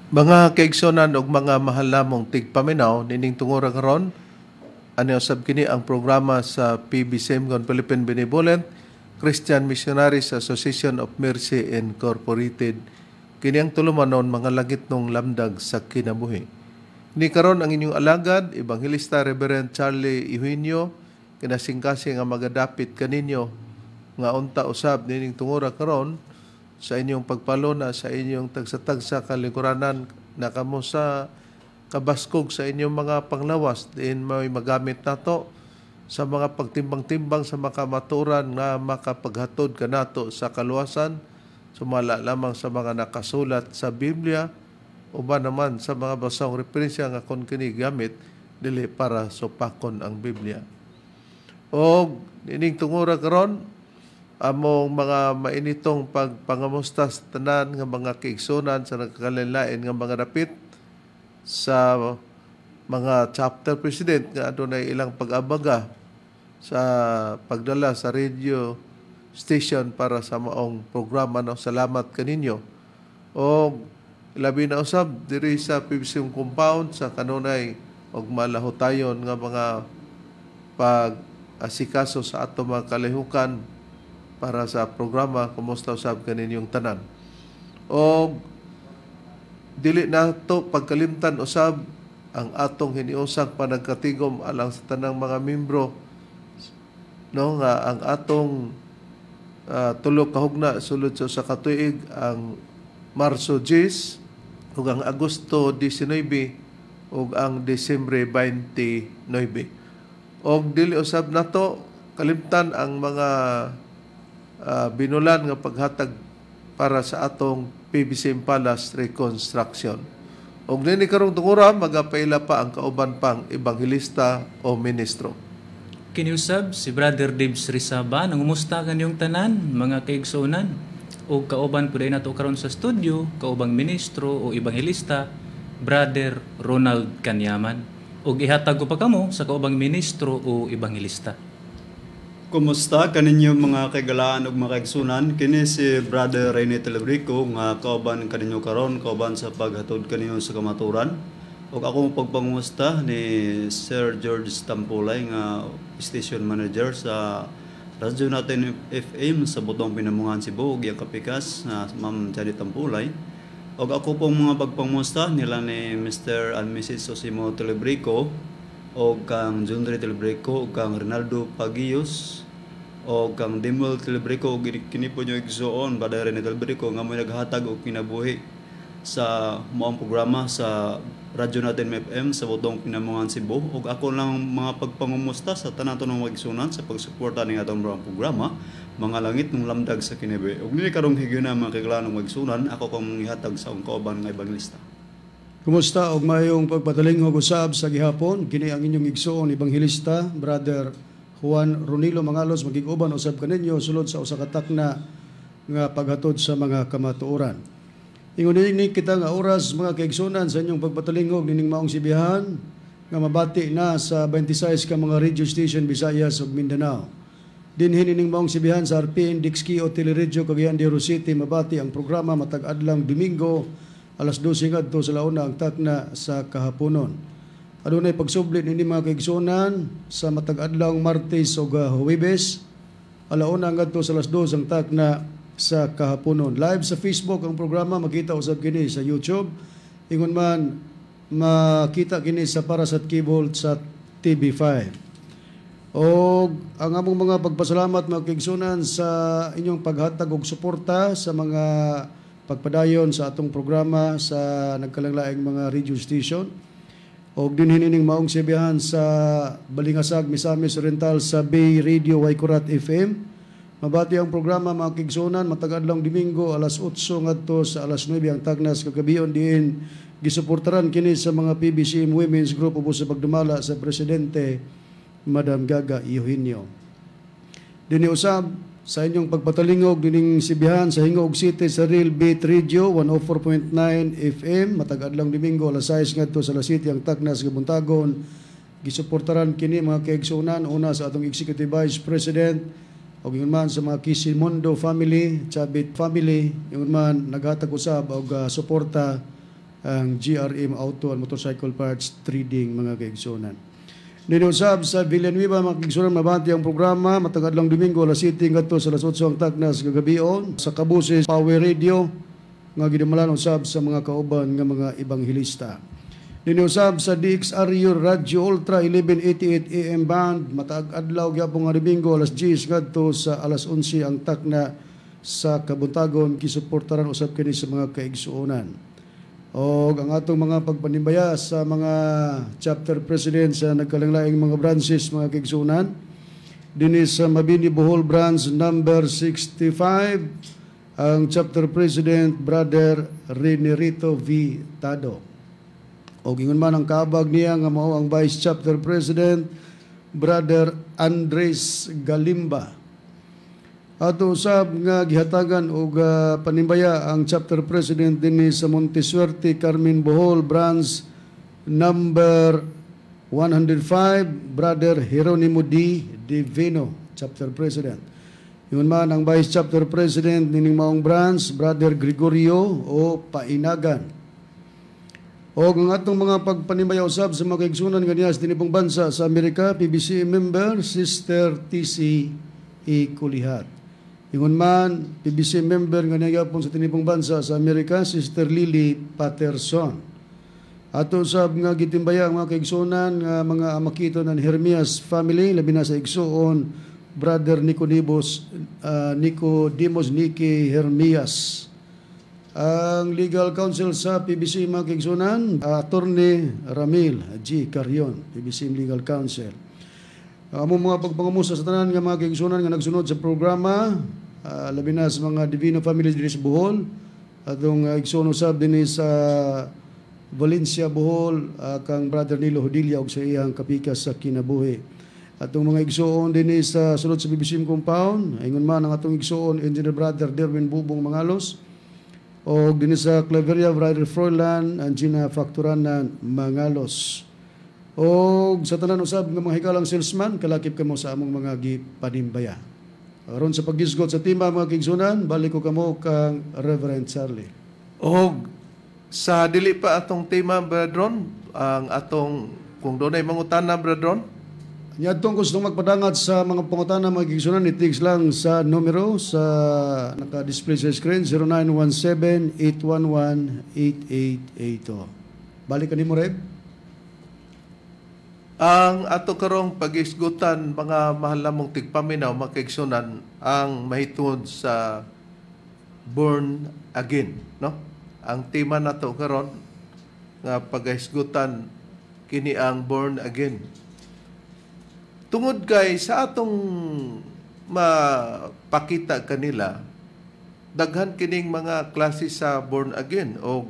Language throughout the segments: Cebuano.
Mga kaigsonan ug mga mahal namong tigpaminaw, nining tungura karon, ani usab kini ang programa sa PBCM, Philippine Benevolent Christian Missionaries Association of Mercy Incorporated. Kini ang tulumanon, Mga Langitnong Lamdag sa Kinabuhi. Ni karon ang inyong alagad, Ebanghelista Reverend Charlie Eugenio, kinasingkasing nga magadapit kaninyo nga unta usab nining tungura karon sa inyong pagpalona, sa inyong tagsa-tagsa kalingkuranan na kamo sa kabaskog sa inyong mga panglawas, diin may magamit nato sa mga pagtimbang-timbang sa makamaturan nga makapaghatod kanato sa kaluwasan, sumala lamang sa mga nakasulat sa Biblia, uban naman sa mga basahong referensya nga kon kini gamit, dili para supakon ang Biblia. O nining tungura karon, among mga mainitong pagpangamusta sa tanan nga mga kaigsunan sa nagkalain nga mga dapit, sa mga chapter president nga adunay ilang pag-abaga sa pagdala sa radio station para sa maong programa, no? Salamat kaninyo. O labi na usab diri sa PBCM compound sa kanunay og malahotayon nga mga pag asikaso sa ato mga kalihukan para sa programa, kumusta usab kaninyong tanan? O dili nato pagkalimtan usab ang atong hiniusang panagkatigom alang sa tanang mga membro, no, nga ang atong tulo ka hugna sulod sa usa ka tuig, ang Marso 10 ug ang Agosto 19 ug ang Disyembre 29. Og dili usab nato kalimtan ang mga binulan nga paghatag para sa atong PBCM Palace reconstruction. Og nini karong tungura, magapaila pa ang kauban pang ebanghelista o ministro. Kiniusab si Brother Dibs Rizaba nangumusta kaninyong tanan, mga kaigsuonan, ug kauban pud nato karon sa studio kaubang ministro o ebanghelista Brother Ronald Kanyaman, ug ihatag ko pa kamo sa kaubang ministro o ebanghelista. Kumusta kaninyo, mga kaigalaan ug mga kaigsunan? Kini si Brother Rene Telebrico nga kauban kaninyo karon, kauban sa paghatod kaninyo sa kamaturan. Ug akong pagpangusta ni Sir George Tampulay nga station manager sa radyo natin FM sa Botong Pinamungahan, Cebu, ug iyang kapikas na Ma'am Janet Tampulay. Ug ako pong mga pagpangusta nila ni Mr. and Mrs. Osimo Telebrico o kang Jundre Telebrico o kang Ronaldo Pagios o kang Dimuel Telebrico o kini po nyo igsuon, Brother Rene Telebrico, nga mo naghatag og kinabuhi sa maong programa sa radyo natin FM sa Botong Pinamungahan, Cebu. Ug ako lang mga pagpangumusta sa tanan ng magsunan sa pagsuporta ning atong programa, Mga Langit ng Lamdag sa Kinabuhi. Ug nini karong higayuna, mga kaigalaan ug magsunan, ako kong ihatag sa akong kauban nga ebanghelista. Kumusta og mayong pagpatalinghog usab sa gihapon. Kini ang inyong igsuon, Ebanghelista Brother Juan Ronilo Mangalos, magig-uban usab kaninyo sulod sa usa ka takna nga paghatod sa mga kamatuoran. Ingon ni kita nga oras, mga kaigsunan, sa inyong pagpatalinghog nining maong sibihan nga mabati na sa 26 ka mga radio station Visayas ug Mindanao. Dinhin ining maong sibihan sa RPN Dixki o Teleradyo Cagayan de Oro City mabati ang programa matag adlang Domingo alas 12 ngadto sa launa ang takna sa kahaponon. Adunay pagsubli nini, mga kaigsuonan, sa matag adlaw Martes ug Huwebes, alauna ngadto sa alas 2 ang takna sa kahaponon. Live sa Facebook ang programa, makita usab kini sa YouTube. Ingon man makita kini sa Parasat Cable sa TV5. Og ang among mga pagpasalamat, mga kaigsuonan, sa inyong paghatag og suporta sa mga pagpadayon sa atong programa sa nagkalanglaing mga radio station. Og dinhin ining maong sibihan sa Balingasag, Misamis Oriental sa Bay Radio Waikurat FM. Mabati ang programa, mga kaigsuonan, matag adlaw Domingo alas 8 ngadto sa alas 9 ang tagnas kagabion, diin gisuportaran kini sa mga PBCM Women's Group ubos sa pagdumala sa presidente Madam Gaga Eugenio. Dinhi usab sa inyong pagpatalingog dining sibihan sa Gingoog City sa Real Beat Radio 104.9 FM matag adlaw Domingo alas 6 ngadto sa alas 7 ang taknas gabuntagon. Gisuportaran kini, mga kaigsuonan, una sa atong Executive Vice President ug ingon man sa mga Quisimondo family, Chabit family, ingon man naghatag usab og suporta. Ang GRM Auto and Motorcycle Parts Trading, mga kaigsunan. Ninusab sa Villanueva, mga kaigsunan, mabati ang programa matag adlong Domingo, alas 7 ngadto sa alas 8 ang taknas kagabion sa Kabuses Power Radio nga gidumalan usab sa mga kauban nga mga ebanghelista. Ninusab sa DXRU Radio Ultra 1188 AM band matag adlaw gyapon nga Domingo, alas 10 ngadto sa alas 11 ang takna sa kabuntagon, gisuportaran usab kini sa mga kaigsuonan. O ang atong mga pagpanimbaya sa mga chapter president sa nagkalanglaing mga branches, mga kaigsuonan, dinhi sa Mabini Bohol Branch number 65, ang chapter president, Brother Renerito V. Tado. O ingon man ang kaabag niya nga mao ang vice chapter president, Brother Andres Galimba. Ato usab nga gihatagan og panimbaya ang chapter president dinhi sa Montesuerte Carmen Bohol Branch number 105, Brother Jeronimo D. Divino, chapter president. Ingon man ang vice chapter president nining maong branch, Brother Gregorio O. Painagan. O ang atong mga pagpanimbaya usab sa mga kaigsunan nga niya sa tinibong bansa sa Amerika, PBC member, Sister TC E. Kulihat. Ingon man, PBC member nga niya sa tinibong bansa sa Amerika, Sister Lily Patterson. Ato sab nga gitimbaya ang mga kaigsunan nga mga amakito ng Hermias family, labi na sa igsuon Brother Nicodemus Niki Hermias. Ang legal counsel sa PBC, mga kaigsunan, Attorney Ramil G. Carion, PBC legal counsel. Ang among mga pagpangamusta sa tanan nga mga kaigsunan nga nagsunod sa programa, labi na sa mga Divino Family diri sa Bohol, atong igsoon usab dinhi sa Valencia, Bohol, kang Brother Nilo Hodilla ug sa iyang kapikas sa kinabuhi. Atong mga igsoon dinhi sa sulod sa PBC compound, ingon man ang atong igsoon Engineer Brother Derwin Bubong Mangalos, o dinhi sa Claveria, Brother Froilan and Gina Facturanan Mangalos. O sa tanan usab nga mga hikalang salesman, kalakip kamo sa among mga gipanimbaya. Aron sa paggisgot sa tema, mga kaigsunan, balik ko kamo kang Reverend Charlie. Og sa dili pa atong tema, Brethren, ang atong kung dunay mangutana, Brethren. Niadtong gusto magpadangat sa mga pangutana, mga kaigsunan, i-text lang sa numero sa naka-display sa screen, 0917-811-8882. Balik kanimo, Reb. Ang ato karong pagisgutan, mga mahal namong tigpaminaw, mga kaigsunan, ang mahitungod sa born again, no? Ang tema nato karon nga pagahisgutan kini ang born again. Tungod kay sa atong mapakita kanila, daghan kining mga klase sa born again, og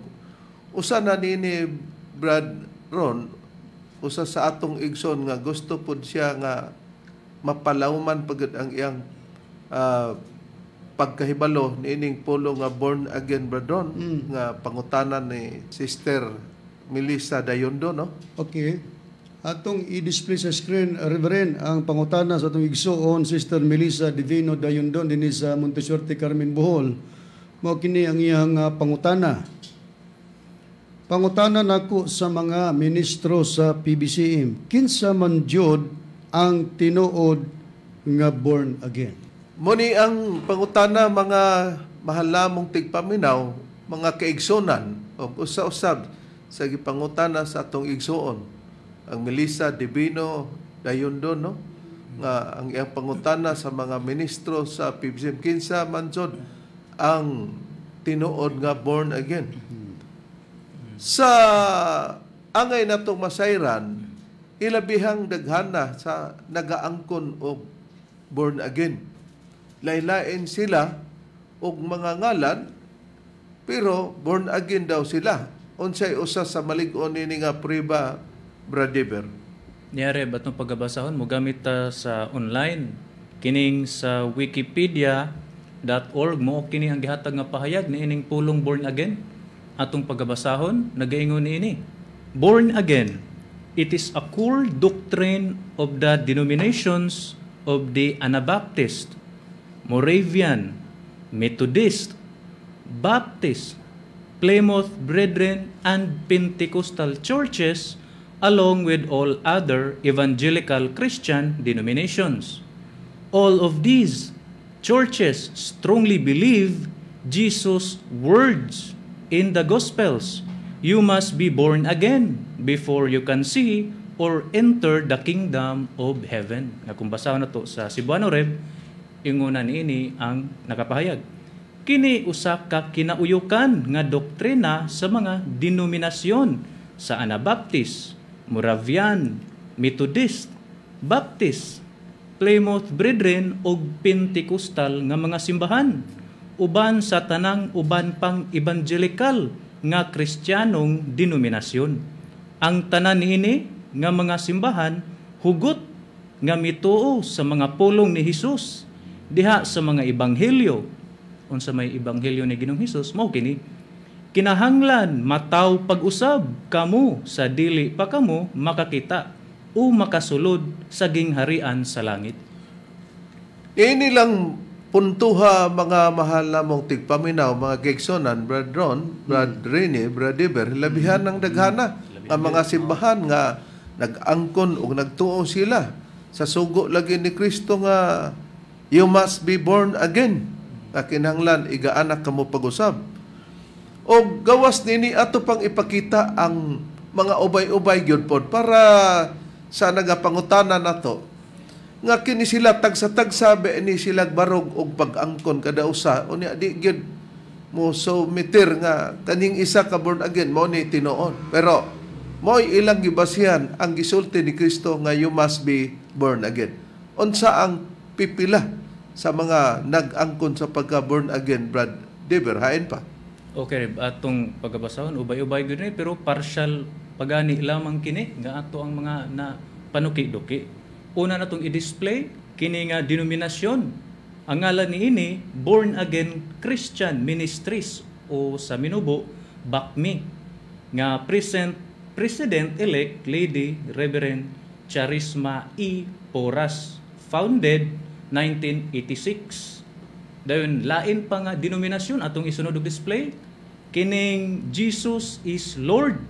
usa na nini, Brad Ron, usa sa atong igsoon nga gusto pud siya nga mapalawman pagud ang iyang pagkahibalo niining pulong nga born again, Brad Ron, nga pangutana ni Sister Melissa Dayondo, no? Okay. Atong i-display sa screen, Reverend, ang pangutana sa atong igsoon, Sister Melissa Divino Dayondon, dinhi sa Montesuerte Carmen, Bohol. Mao kini ang iyang pangutana. "Pangutana nako sa mga ministro sa PBCM, kinsa man jud ang tinuod nga born again?" Muni ang pangutana, mga mahal namong tigpaminaw, mga kaigsunan, og usa-usab sa gipangutana sa atong igsuon ang Melissa Divino Dayondo, no, nga ang iyang pangutana sa mga ministro sa PBCM, kinsa man jud ang tinuod nga born again? Sa angay natong masayran, ilabihang daghana sa nagaangkon og born again. Laylain sila og mga ngalan pero born again daw sila. Unsay usa sa malig-on nini nga prueba, Brother? Niya, Reb, atong pagabasahon mo gamit ta sa online kining sa wikipedia.org. Mo kini ang gihatag nga pahayag niining pulong born again. Atong pagabasahon, nagaingon niini: "Born again. It is a core doctrine of the denominations of the Anabaptist, Moravian, Methodist, Baptist, Plymouth Brethren, and Pentecostal churches, along with all other evangelical Christian denominations. All of these churches strongly believe Jesus' words in the Gospels: "You must be born again before you can see or enter the kingdom of heaven." Nga kung basahon na to sa Cebuano, Rev, inguna niini ang nakapahayag. Kini usa ka kinauyukan nga doktrina sa mga denominasyon sa Anabaptist, Moravian, Methodist, Baptist, Plymouth Brethren ug Pentecostal nga mga simbahan, uban sa tanang uban pang evangelical nga Kristiyanong denominasyon. Ang tanan niini nga mga simbahan hugot nga mituo sa mga pulong ni Hesus diha sa mga ebanghelyo. Unsa may ebanghelyo ni Ginoong Hesus? Mao kini: "Kinahanglan mataw pag-usab kamo sa dili pa kamo makakita o makasulod sa gingharian sa langit." Ini lang puntuha, mga mahal namong tigpaminaw, mga kaigsuonan, Brad Ron, Brad Rene, Brad Iber, labihan ng daghana ang mga simbahan nga nag-angkon o nagtuo sila sa sugo lagi ni Kristo nga "You must be born again." Nga kinahanglan igaanak kamo pag-usab. O gawas nini, ato pang ipakita ang mga ubay-ubay gyud pod para sa nagapangutana nato nga kini sila tagsa-tagsa ba ni sila barog og pag-angkon kada usa. Unya di gyud mo sumiter nga kaning isa ka born again mao ni tinuod, pero mo'y ilang gibasihan ang gisulti ni Kristo nga "You must be born again." Unsa ang pipila sa mga nag-angkon sa pagka born again, Brad Dever? Hain pa. Okay, Reb, atong pagabasahon, ubay-ubay gyud ni, pero partial pagani lamang kini nga ato ang mga na panuki-duki. Una natong i-display kini nga denominasyon. Ang ngalan niini, Born Again Christian Ministries o sa minubo BACMI, nga present President-elect Lady Reverend Charisma E. Porras, founded 1986. Dayon, lain pa nga denominasyon atong isunod og display, kining Jesus is Lord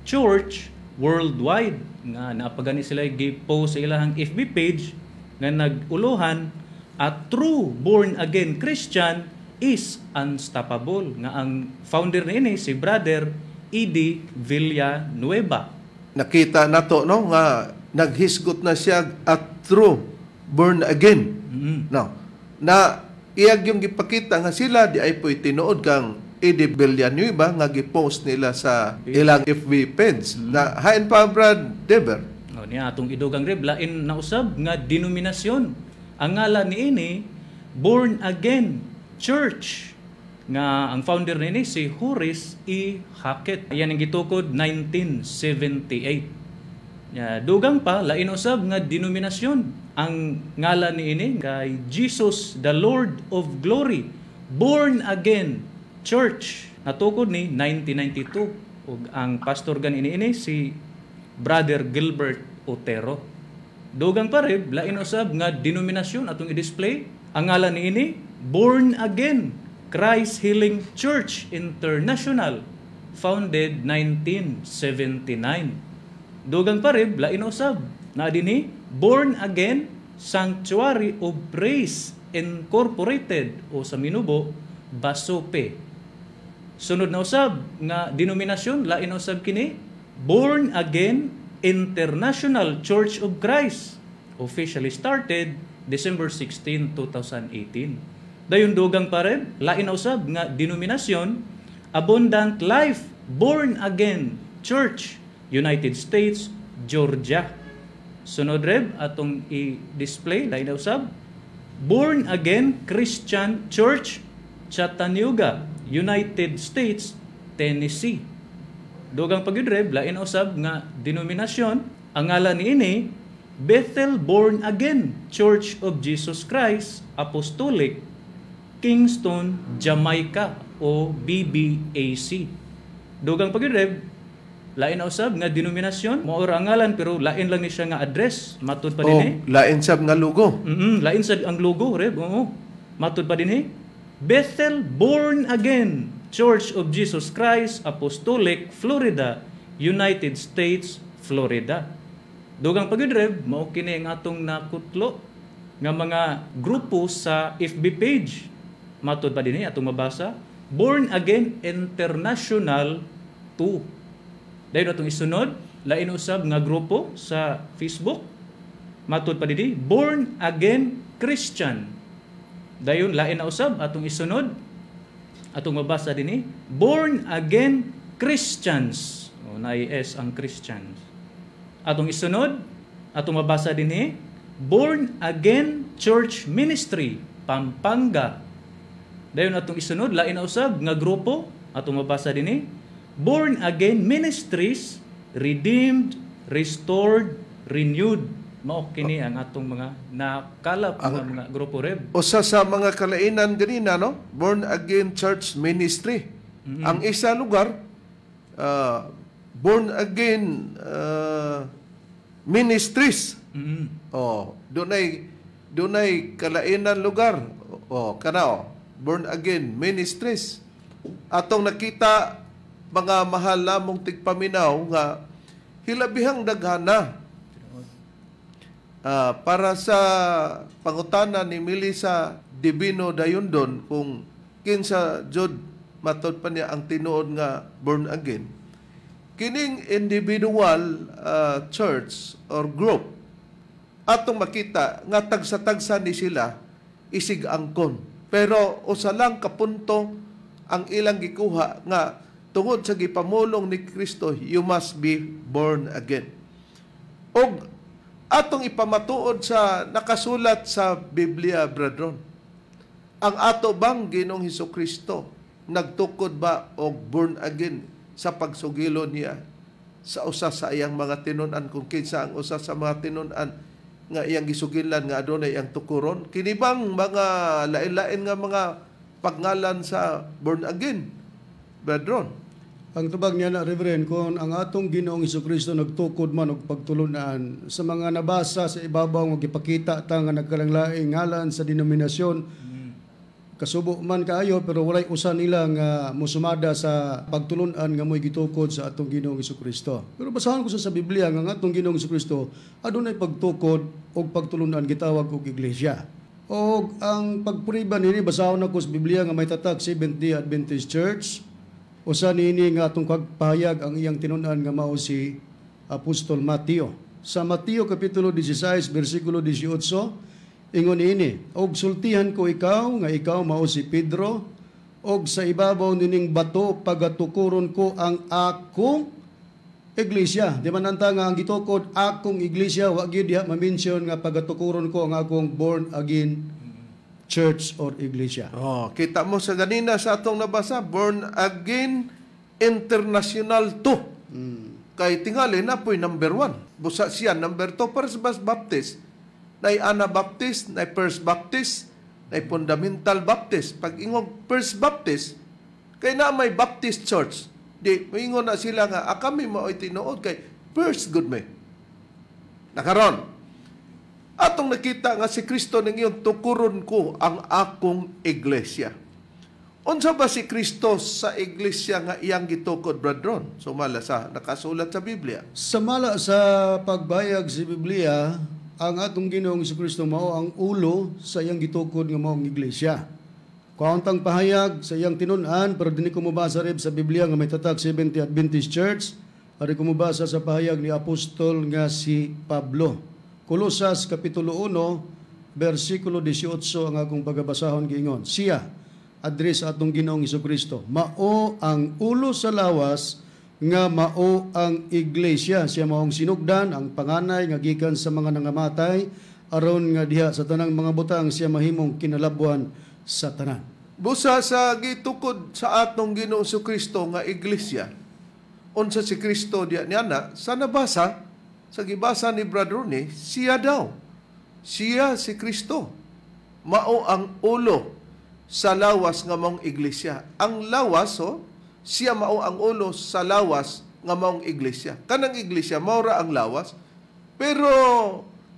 Church Worldwide nga naapagani sila gi-post sa ilahang FB page nga nag-uluhan "A True Born Again Christian is Unstoppable", nga ang founder niini si Brother E.D. Villanueva. Nakita nato, no, nga naghisgot na siya at true born again, no, na iyag yung gipakita nga sila di ay po'y tinuod kang Eddie Villanueva nga gipost nila sa ilang FB page. Na hain pa, Brad Dever. No, niya atong idugang, Reb, lain na usab nga denominasyon. Ang ngalan niini, Born Again Church, nga ang founder niini si Horace E. Hackett. Iyan ang gitukod 1978. Ya, dugang pa, lain usab nga denominasyon. Ang ngalan niini kay Jesus the Lord of Glory Born Again Church. Natukod ni 1992 ug ang pastor gani ini si Brother Gilbert Otero. Dugang pa, Reb, lain usab nga denominasyon atong i-display. Ang ngalan niini, Born Again Christ Healing Church International, founded 1979. Dugang pa, Reb, lain usab. Na dinhi, Born Again Sanctuary of Praise Incorporated o sa minubo Basope. Sunod na usab nga denominasyon, lain na usab kini, Born Again International Church of Christ, officially started December 16, 2018. Dayon dugang pa rin, lain na usab nga denominasyon, Abundant Life Born Again Church, United States, Georgia. Sunod, Reb, atong i-display, lain na usab, Born Again Christian Church, Chattanooga, United States, Tennessee. Dugang pagyud, Reb, lain usab nga denominasyon, ang ngalan niini, Bethel Born Again Church of Jesus Christ Apostolic, Kingston, Jamaica o BBAC. Dugang pagyud, Reb, lain na usab nga denominasyon, mao ra ang ngalan pero lain lang ni siya nga address. Matud pa O dinhi. Lain sab nga logo. Lain sad ang logo, Reb. Oo. Matud pa dinhi. Bethel Born Again Church of Jesus Christ Apostolic, Florida, United States, Florida. Dugang pa gyud, Rev, mao kini ang atong nakutlo nga mga grupo sa FB page. Matod pa dinhi atong mabasa, Born Again International 2. Dayon atong isunod, lain usab nga grupo sa Facebook. Matod pa dinhi, Born Again Christian. Dayon lain na usab atong isunod, atong mabasa dinhi, Born Again Christians. O, naay S ang Christians. Atong isunod, atong mabasa dinhi, Born Again Church Ministry, Pampanga. Dayon atong isunod, lain na usab nga grupo, atong mabasa dinhi, Born Again Ministries, Redeemed, Restored, Renewed. Mao kini ang atong mga nakalap nga mga grupo, Rev. Usa sa mga kalainan ganina, no? Born Again Church Ministry. Ang isa lugar, Born Again Ministries. Oh, dunay kalainan lugar. Oh, kana oh, Born Again Ministries. Atong nakita, mga mahal namong tigpaminaw, nga hilabihang daghana. Para sa pangutana ni Melissa Divino Dayondon kung kinsa jud matod pa niya ang tinuod nga born again, kining individual church or group, atong makita nga tagsa-tagsa ni sila isig angkon, pero usa lang ka punto ang ilang gikuha nga tungod sa gipamulong ni Kristo, you must be born again. Og atong ipamatuod sa nakasulat sa Biblia, brethren. Ang ato bang Ginoong Hesus Kristo nagtukod ba og born again sa pagsugilo niya sa usa sa iyang mga tinun-an, kung kinsa ang usa sa mga tinun-an nga iyang gisugilan nga adunay iyang tukuron? Kini bang mga lain-lain nga mga pagngalan sa born again, brethren? Ang tubag niya na, Reverend, kung ang atong Ginoong Kristo nagtukod man og pagtulunan sa mga nabasa sa ibabaw nga gipakita ta nga nagkalanglaing ngalan sa denominasyon, kasubo man kaayo, pero walay usa nila nga musumada sa pagtulunan nga mo'y gitukod sa atong Ginoong Kristo. Pero basahan ko sa Biblia nga ang atong Ginoong Kristo adunay pagtukod og pagtulunan gitawag og iglesia. Og ang pagpuriba nini, basahon nako sa Biblia nga may tatak Seventh-day Adventist Church. Usa niini nga atong pagpahayag ang iyang tinun-an nga mao si Apostol Mateo. Sa Mateo kapitulo 16 bersikulo 18, ingon niini, "Og sultihan ko ikaw nga ikaw mao si Pedro, og sa ibabaw nining bato pagatukuron ko ang akong iglesia." Di man anta nga ang gitukod akong iglesia, wa gyud diha ma-mention nga pagatukuron ko ang akong born again church or iglesia. Oh, kita mo sa ganina sa atong nabasa, Born Again International 2. Kay tingali na po'y number 1. Busa siya number 2 para sa Baptist. Nay Anabaptist, nay First Baptist, nay Fundamental Baptist. Pag ingog First Baptist, kay na may Baptist Church. Di, moingon na sila nga, ah, kami mao'y tinuod kay first gud may. Nakaron, atong nakita nga si Kristo ningon, "Tukuron ko ang akong iglesia." Unsa ba si Kristo sa iglesia nga iyang gitukod, brethren? Sumala sa nakasulat sa Biblia. Samala sa pagbayag sa Biblia, ang atong Ginoong Kristo mao ang ulo sa iyang gitukod nga maong iglesia. Kauntang pahayag sa iyang tinun-an, pero dinhi ko mobasa, Reb, sa Biblia nga may tatak Seventh Adventist Church, ari ko mobasa sa pahayag ni apostol nga si Pablo. Kolosas Kapitulo 1, versikulo 18 ang akong pagabasahon. Giingon, "Siya," address sa atong Ginoong Kristo, "mao ang ulo sa lawas nga mao ang iglesia. Siya maong sinugdan, ang panganay nga gikan sa mga nangamatay, aron nga diha sa tanang mga butang siya mahimong kinalabwan sa tanan." Busa sa gitukod sa atong Ginoong Kristo nga iglesia, unsa si Kristo diya niya na, sa nabasa, sa gibasa ni Brother Ronnie, siya daw. Siya si Kristo. Mao ang ulo sa lawas nga maong iglesia. Ang lawas, oh, siya mao ang ulo sa lawas nga maong iglesia. Kanang iglesia, maura ang lawas. Pero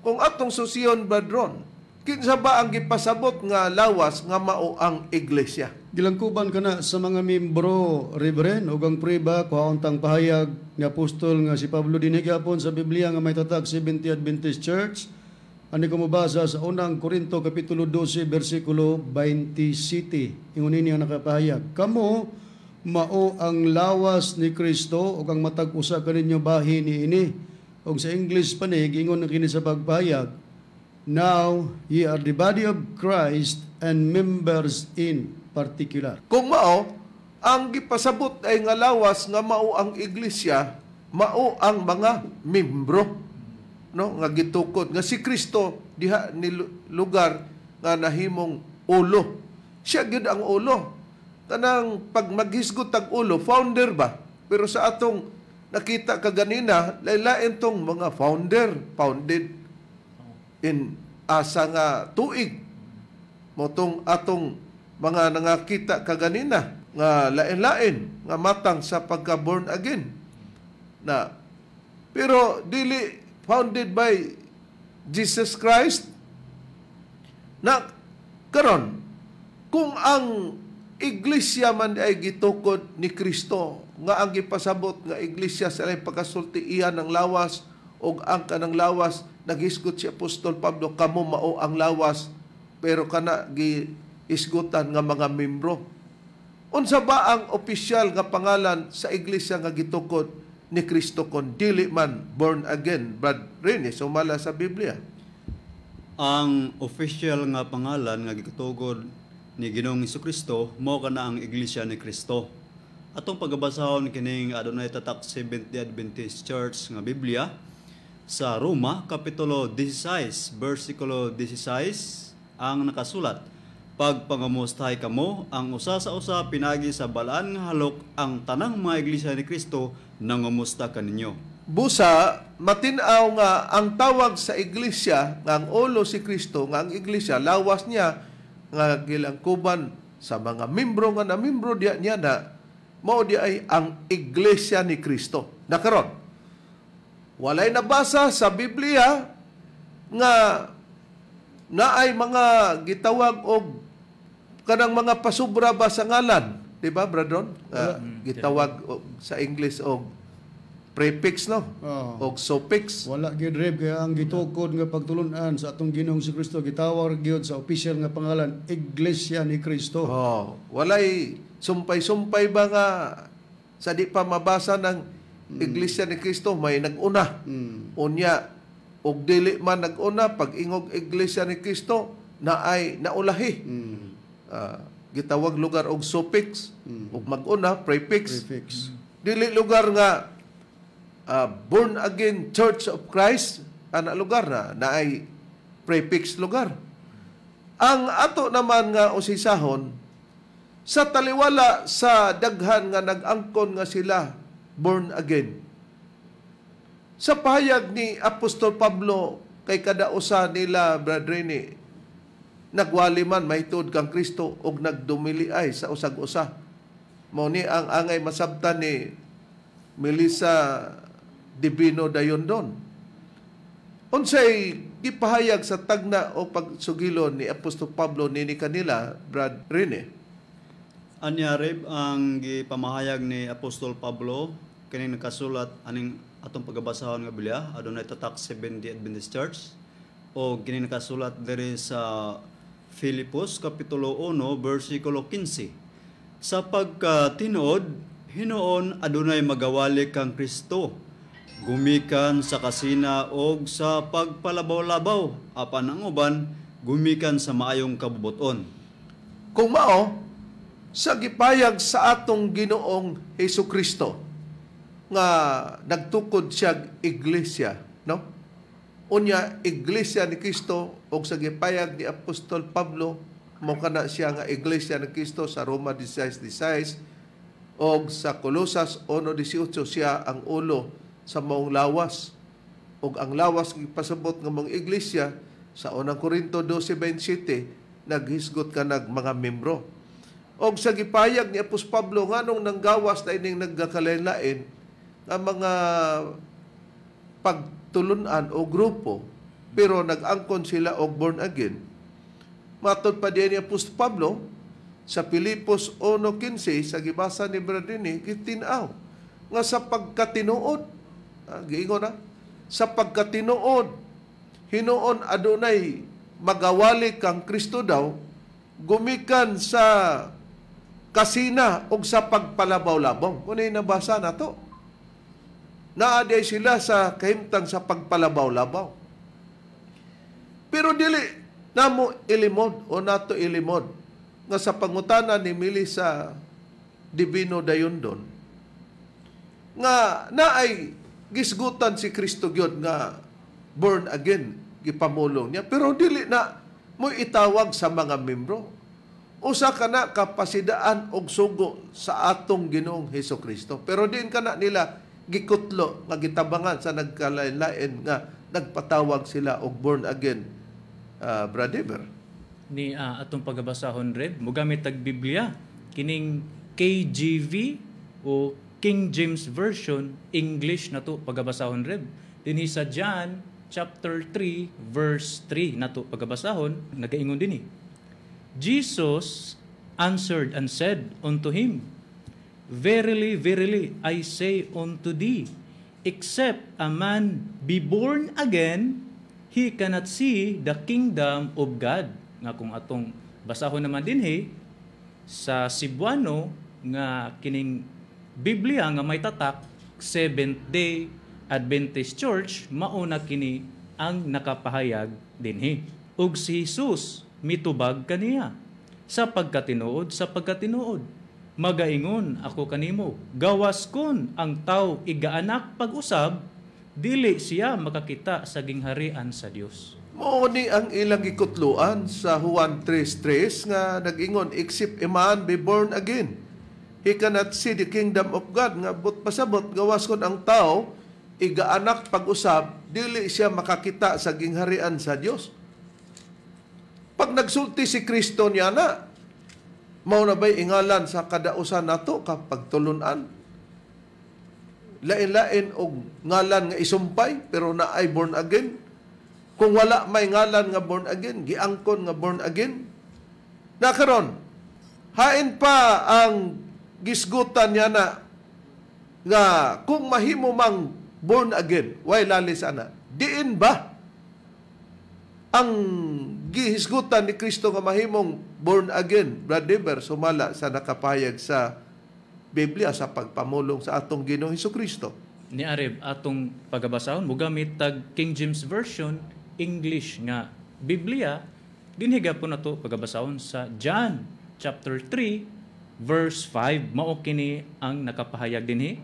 kung atong susiyon, Brother Ron, kinsa ba ang gipasabot nga lawas nga mao ang iglesia? Gilangkuban kana sa mga membro, Reverend, ug ang prueba kuhaon tang pahayag ni apostol nga si Pablo dinhi gyapon sa Biblia nga may tatag Seventh Adventist Church. Ani ko mobasa sa Unang Korinto kapitulo 12 bersikulo 27. Ingon ini ang nakapahayag: "Kamo mao ang lawas ni Kristo ug ang matag usa kaninyo bahin niini." Ug sa English pa ni giingon na kini sa pagpahayag, "Now ye are the body of Christ and members in particular." Kung mao, ang gipasabot ay nga lawas nga mao ang iglesia, mao ang mga membro, no, nga gitukod nga si Kristo diha ni lugar nga nahimong ulo. Siya gyud ang ulo. Kanang pag maghisgot tag ulo, founder ba? Pero sa atong nakita kaganina, lain tong mga founder, founded in asa nga tuig. Motong atong mga nangakita kaganina nga lain-lain nga matang sa pagka born again na, pero dili founded by Jesus Christ. Na karon, kung ang iglesia man ay gitukod ni Kristo, nga ang gipasabot nga iglesia sa ilang pagkasulti iya ng lawas og ang kanang lawas, naghisgot si Apostol Pablo, kamo mao ang lawas, pero kana gihisgutan nga mga membro. Unsa ba ang opisyal nga pangalan sa iglesia nga gitukod ni Kristo kon dili man born again, Brad Rene, sumala sa Biblia? Ang official nga pangalan nga gitugod ni Ginoong Kristo mao kana ang Iglesia ni Kristo. Atong pagabasahon kining adunay tatak Seventh-day Adventist Church nga Biblia sa Roma kapitulo 16 bersikulo 16. Ang nakasulat, "Pagpangamustahay kamo ang usa sa usa pinagi sa balaan nga halok. Ang tanang mga iglesia ni Kristo nangumusta kaninyo." Busa, matin-aw nga ang tawag sa iglesia nga ang ulo si Kristo, nga ang iglesia lawas niya nga gilangkuban sa mga membro nga namembro diya niya, na mao di ay ang iglesia ni Kristo. Na karon, walay nabasa sa Biblia nga naay mga gitawag og kanang mga pasubra ba sa ngalan, di ba, Bradron? Gitawag og, sa English og prefix, no? Oo. Og suffix. Wala gyud, Rev, kaya ang gitukod nga pagtulunan sa atong Ginoong si Kristo gitawag gyud sa opisyal nga pangalan, Iglesia ni Kristo. Oh, walay sumpay-sumpay ba nga sa di pa mabasa ng Iglesia ni Kristo may nag-una. Unya og dili man nag-una, pag ingog Iglesia ni Kristo na ay naulahi. Gitawag lugar og suffix ug mag-una prefix. Prefix. Dili lugar nga Born Again Church of Christ ana lugar na naay prefix lugar. Ang ato naman nga usisahon sa taliwala sa daghan nga nag-angkon nga sila born again. Sa pahayag ni Apostol Pablo kay kada usa nila, Brad Rene, nagwali man mahitungod kang Kristo og nagdumili ay sa usag-usa. Mao ni ang angay masabtan ni Melissa Divino Dayondon. Unsay gipahayag sa tagna o pagsugilon ni Apostol Pablo nini kanila, Brad Rene? Anya, Reb, ang gipamahayag ni Apostol Pablo kining nakasulat aning atong pagabasahon nga Biblia adunay tatak Seventh-day Adventist Church o kini nakasulat diri sa Filipos kapitulo 1 bersikulo 15: "Sa pagkatinuod, hinuon adunay magawali kang Kristo gumikan sa kasina og sa pagpalabaw-labaw, apan ang uban gumikan sa maayong kabubuton." Kung mao, sa gipayag sa atong Ginoong Hesus Kristo nga nagtukod siya iglesia, no? Unya, iglesia ni Kristo og sa gipayag ni Apostol Pablo mo kana siya nga iglesia ni Kristo sa Roma 16:16 og sa Colosas 1:18, siya ang ulo sa maong lawas. Og ang lawas gipasabot nga mga iglesia sa Unang Korinto 12:27, naghisgot ka nag mga membro. Og sa gipayag ni Apostol Pablo, nganong nanggawas na ining nagkakalain-lain nga mga pagtulunan o grupo pero nag-angkon sila og born again? Matod pa diyan ni Apostol Pablo Sa Pilipos 1:15 sa gibasa ni Bradini, gitin-aw nga sa pagkatinuod, giingon na, sa pagkatinuod, hinuon adunay magawali kang Kristo daw, gumikan sa kasina og sa pagpalabaw-labaw. Muna yung nabasa na to. Naaday sila sa kahimtang sa pagpalabaw-labaw. Pero dili namo ilimod o nato ilimod nga sa pangutana ni Melissa Divino Dayondon nga naay gisgutan si Kristo gyud nga born again, gipamulong niya, pero dili na mo itawag sa mga membro. Usa ka na kapasidaan og sugo sa atong Ginoong Hesus Kristo, pero diin kana nila gikutlo nga gitabangan sa nagkalain-lain nga nagpatawag sila og born again, Brother? Ni atong pagabasahon, Reb, mogamit tag Biblia kining KJV o King James Version English na to pagabasahon, Reb. Dinhi sa John chapter 3 verse 3 nato pagabasahon, nagaingon dinhi: Jesus answered and said unto him, "Verily, verily, I say unto thee, except a man be born again, he cannot see the kingdom of God." Nga kung atong basahon naman dinhi sa Cebuano nga kining Biblia nga may tatak Seventh Day Adventist Church, mauna kini ang nakapahayag dinhi: "Ug si Jesus mitubag kaniya, 'Sa pagkatinuod, sa pagkatinuod, magaingon ako kanimo, gawas kon ang tao igaanak pag-usab, dili siya makakita sa gingharian sa Dios.'" Mao ni ang ilang gikutluan sa Juan 3:3 nga nag-ingon, "Except a man be born again, he cannot see the kingdom of God." Nga but pasabot, gawas kon ang tao igaanak pag-usab, dili siya makakita sa gingharian sa Dios. Pag nagsulti si Kristo niya na, mao na ba'y ingalan sa kadausan nato kapag tulunan? Lain-lain og ngalan nga isumpay, pero naay born again. Kung wala may ngalan nga born again, giangkon nga born again. Na karon, hain pa ang gisgutan niya na nga kung mahimo mang born again, way lalis ana. Diin ba ang gihisgutan ni Kristo nga mahimong born again, Brother, sumala sa nakapayag sa Biblia sa pagpamulong sa atong Ginoong Hesus Kristo? Ni Areb, atong pagabasahon mogamit tag King James Version English nga Biblia. Dinhi gapon nato pagabasahon sa John chapter 3 verse 5. Mao kini ang nakapahayag dinhi: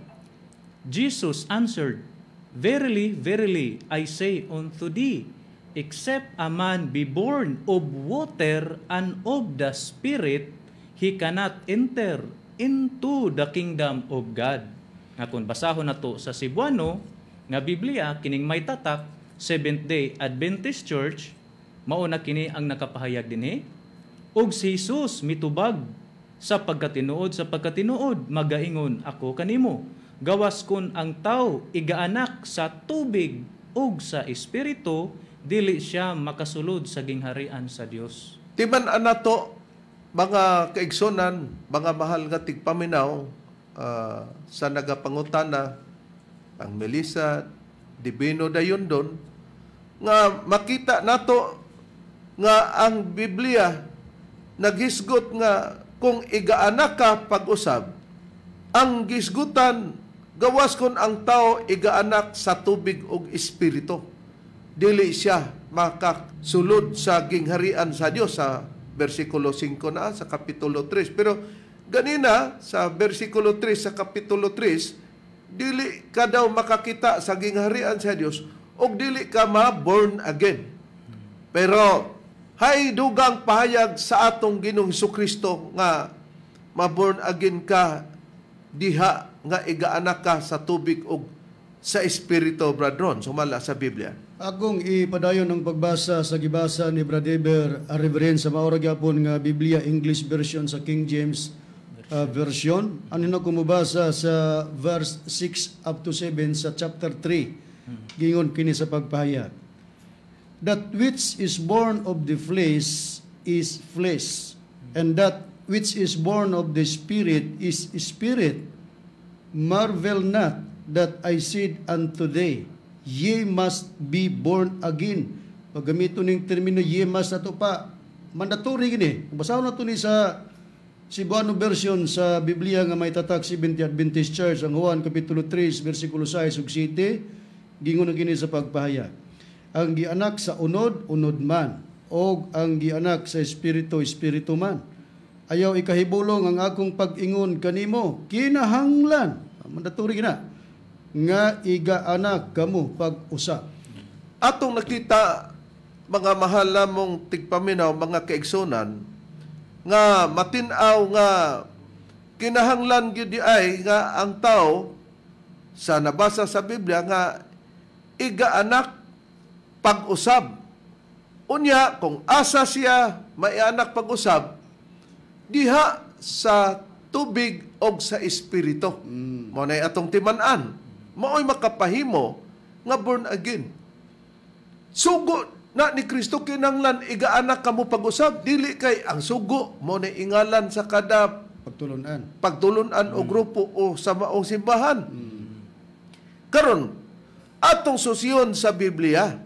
"Jesus answered, 'Verily, verily, I say unto thee, except a man be born of water and of the Spirit, he cannot enter into the kingdom of God.'" Nga kung basahon nato sa Cebuano nga Biblia kining may tatak Seventh Day Adventist Church, mao na kini ang nakapahayag dinhi: "Ug si Jesus mitubag, 'Sa pagkatinuod, sa pagkatinuod, magaingon ako kanimo, gawas kun ang tao igaanak sa tubig ug sa espiritu, dili siya makasulod sa gingharian sa Dios.'" Timan anato, mga kaigsunan, mga mahal nga tigpaminaw, sa nagapangutana ang Melissa Divino Dayondon, nga makita nato nga ang Biblia naghisgot nga kung igaanak ka pag-usab, ang gisgutan, gawas kon ang tao igaanak sa tubig ug espiritu, dili siya makasulod sa gingharian sa Dios, sa versikulo 5 na sa kapitulo 3. Pero ganina sa versikulo 3 sa kapitulo 3, dili ka daw makakita sa gingharian sa Dios ug dili ka ma-born again. Pero hay dugang pahayag sa atong Ginoong Kristo nga ma-born again ka diha nga igaanak ka sa tubig ug sa espiritu, Bradron, sumala sa Biblia. Akong ipadayon ang pagbasa sa gibasa ni Brother Reverend sa maura gyapon nga Biblia English version sa King James version. Ano na kumubasa sa verse 6 up to 7 sa chapter 3. Gingon kini sa pagpahayag: "That which is born of the flesh is flesh, and that which is born of the Spirit is spirit. Marvel not that I said unto thee, ye must be born again." Paggamito ning termino "ye must" ato pa, mandatory gini. Kung basahon nato ni sa Cebuano version sa Biblia nga may tatak Seventh Adventist Church, ang Juan Kapitulo 3, versikulo 6 ug 7, gingon na kini sa pagpahayag. "Ang gianak sa unod, unod man, og ang gianak sa Espiritu, espiritu man. Ayaw ikahibulong ang akong pag-ingon kanimo, kinahanglan," mandatory gina, "nga igaanak kamo pag-usab." Atong nakita, mga mahal namong tigpaminaw, mga kaigsunan, nga matin-aw nga kinahanglan gyud ay nga ang tao sa nabasa sa Biblia nga igaanak pag-usab. Unya, kung asa siya maianak pag-usab, diha sa tubig og sa Espiritu. Mao nay atong timan-an. Mao'y makapahimo nga born again. Sugo na ni Kristo, kinanglan igaanak kamo pag-usab, dili kay ang sugo mo na ingalan sa kada pagtulunan. Pagtulunan o grupo o sa maong simbahan. Karon, atong susyon sa Biblia,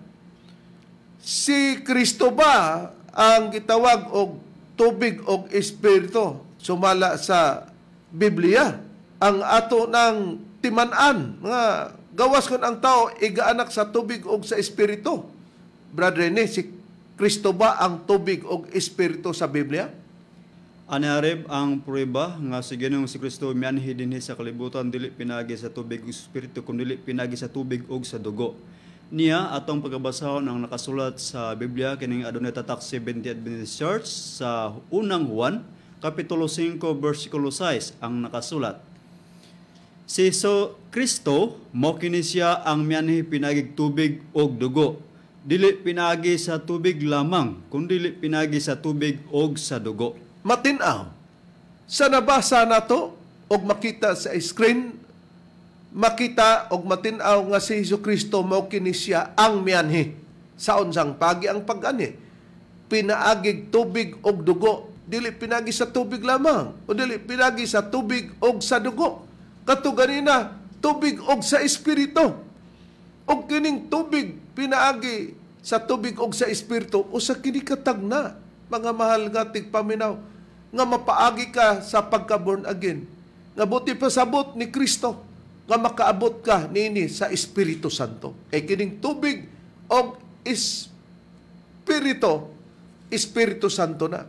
si Kristo ba ang gitawag og tubig og Espiritu sumala sa Biblia? Ang ato ng timan-an nga gawas kon ang tao igaanak sa tubig og sa Espiritu. Brother Rene, si Kristo ba ang tubig og Espiritu sa Biblia? Ani, Harib, ang prueba nga si Ginoong si Kristo mianhi dinhi sa kalibutan dili pinagi sa tubig ug espiritu kundi pinagi sa tubig ug sa dugo. Niya atong pagkabasahon ang nakasulat sa Biblia kining adunay tatak Seventh Adventist Church sa Unang Juan kapitulo 5 bersikulo 6, ang nakasulat. Si So Kristo mo kini siya ang mianhi pinagig tubig ug dugo. Dili pinagi sa tubig lamang, kundi pinagi sa tubig ug sa dugo. Matin-aw sa nabasa nato og makita sa screen, makita og matin-aw nga si Hesus Kristo mao kini siya ang mianhi. Sa unsang pagi ang pag-anhi? Pinaagig tubig og dugo, dili pinagi sa tubig lamang o dili pinagi sa tubig og sa dugo. Kato ganina, tubig og sa Espiritu. Og kining tubig pinaagi sa tubig og sa Espiritu, usa kini katagna, mga mahal nga tigpaminaw, nga mapaagi ka sa pagka-born again. Nga buti pasabot ni Kristo nga makaabot ka niini sa Espiritu Santo. Kay kining tubig og Espiritu, Espiritu Santo na.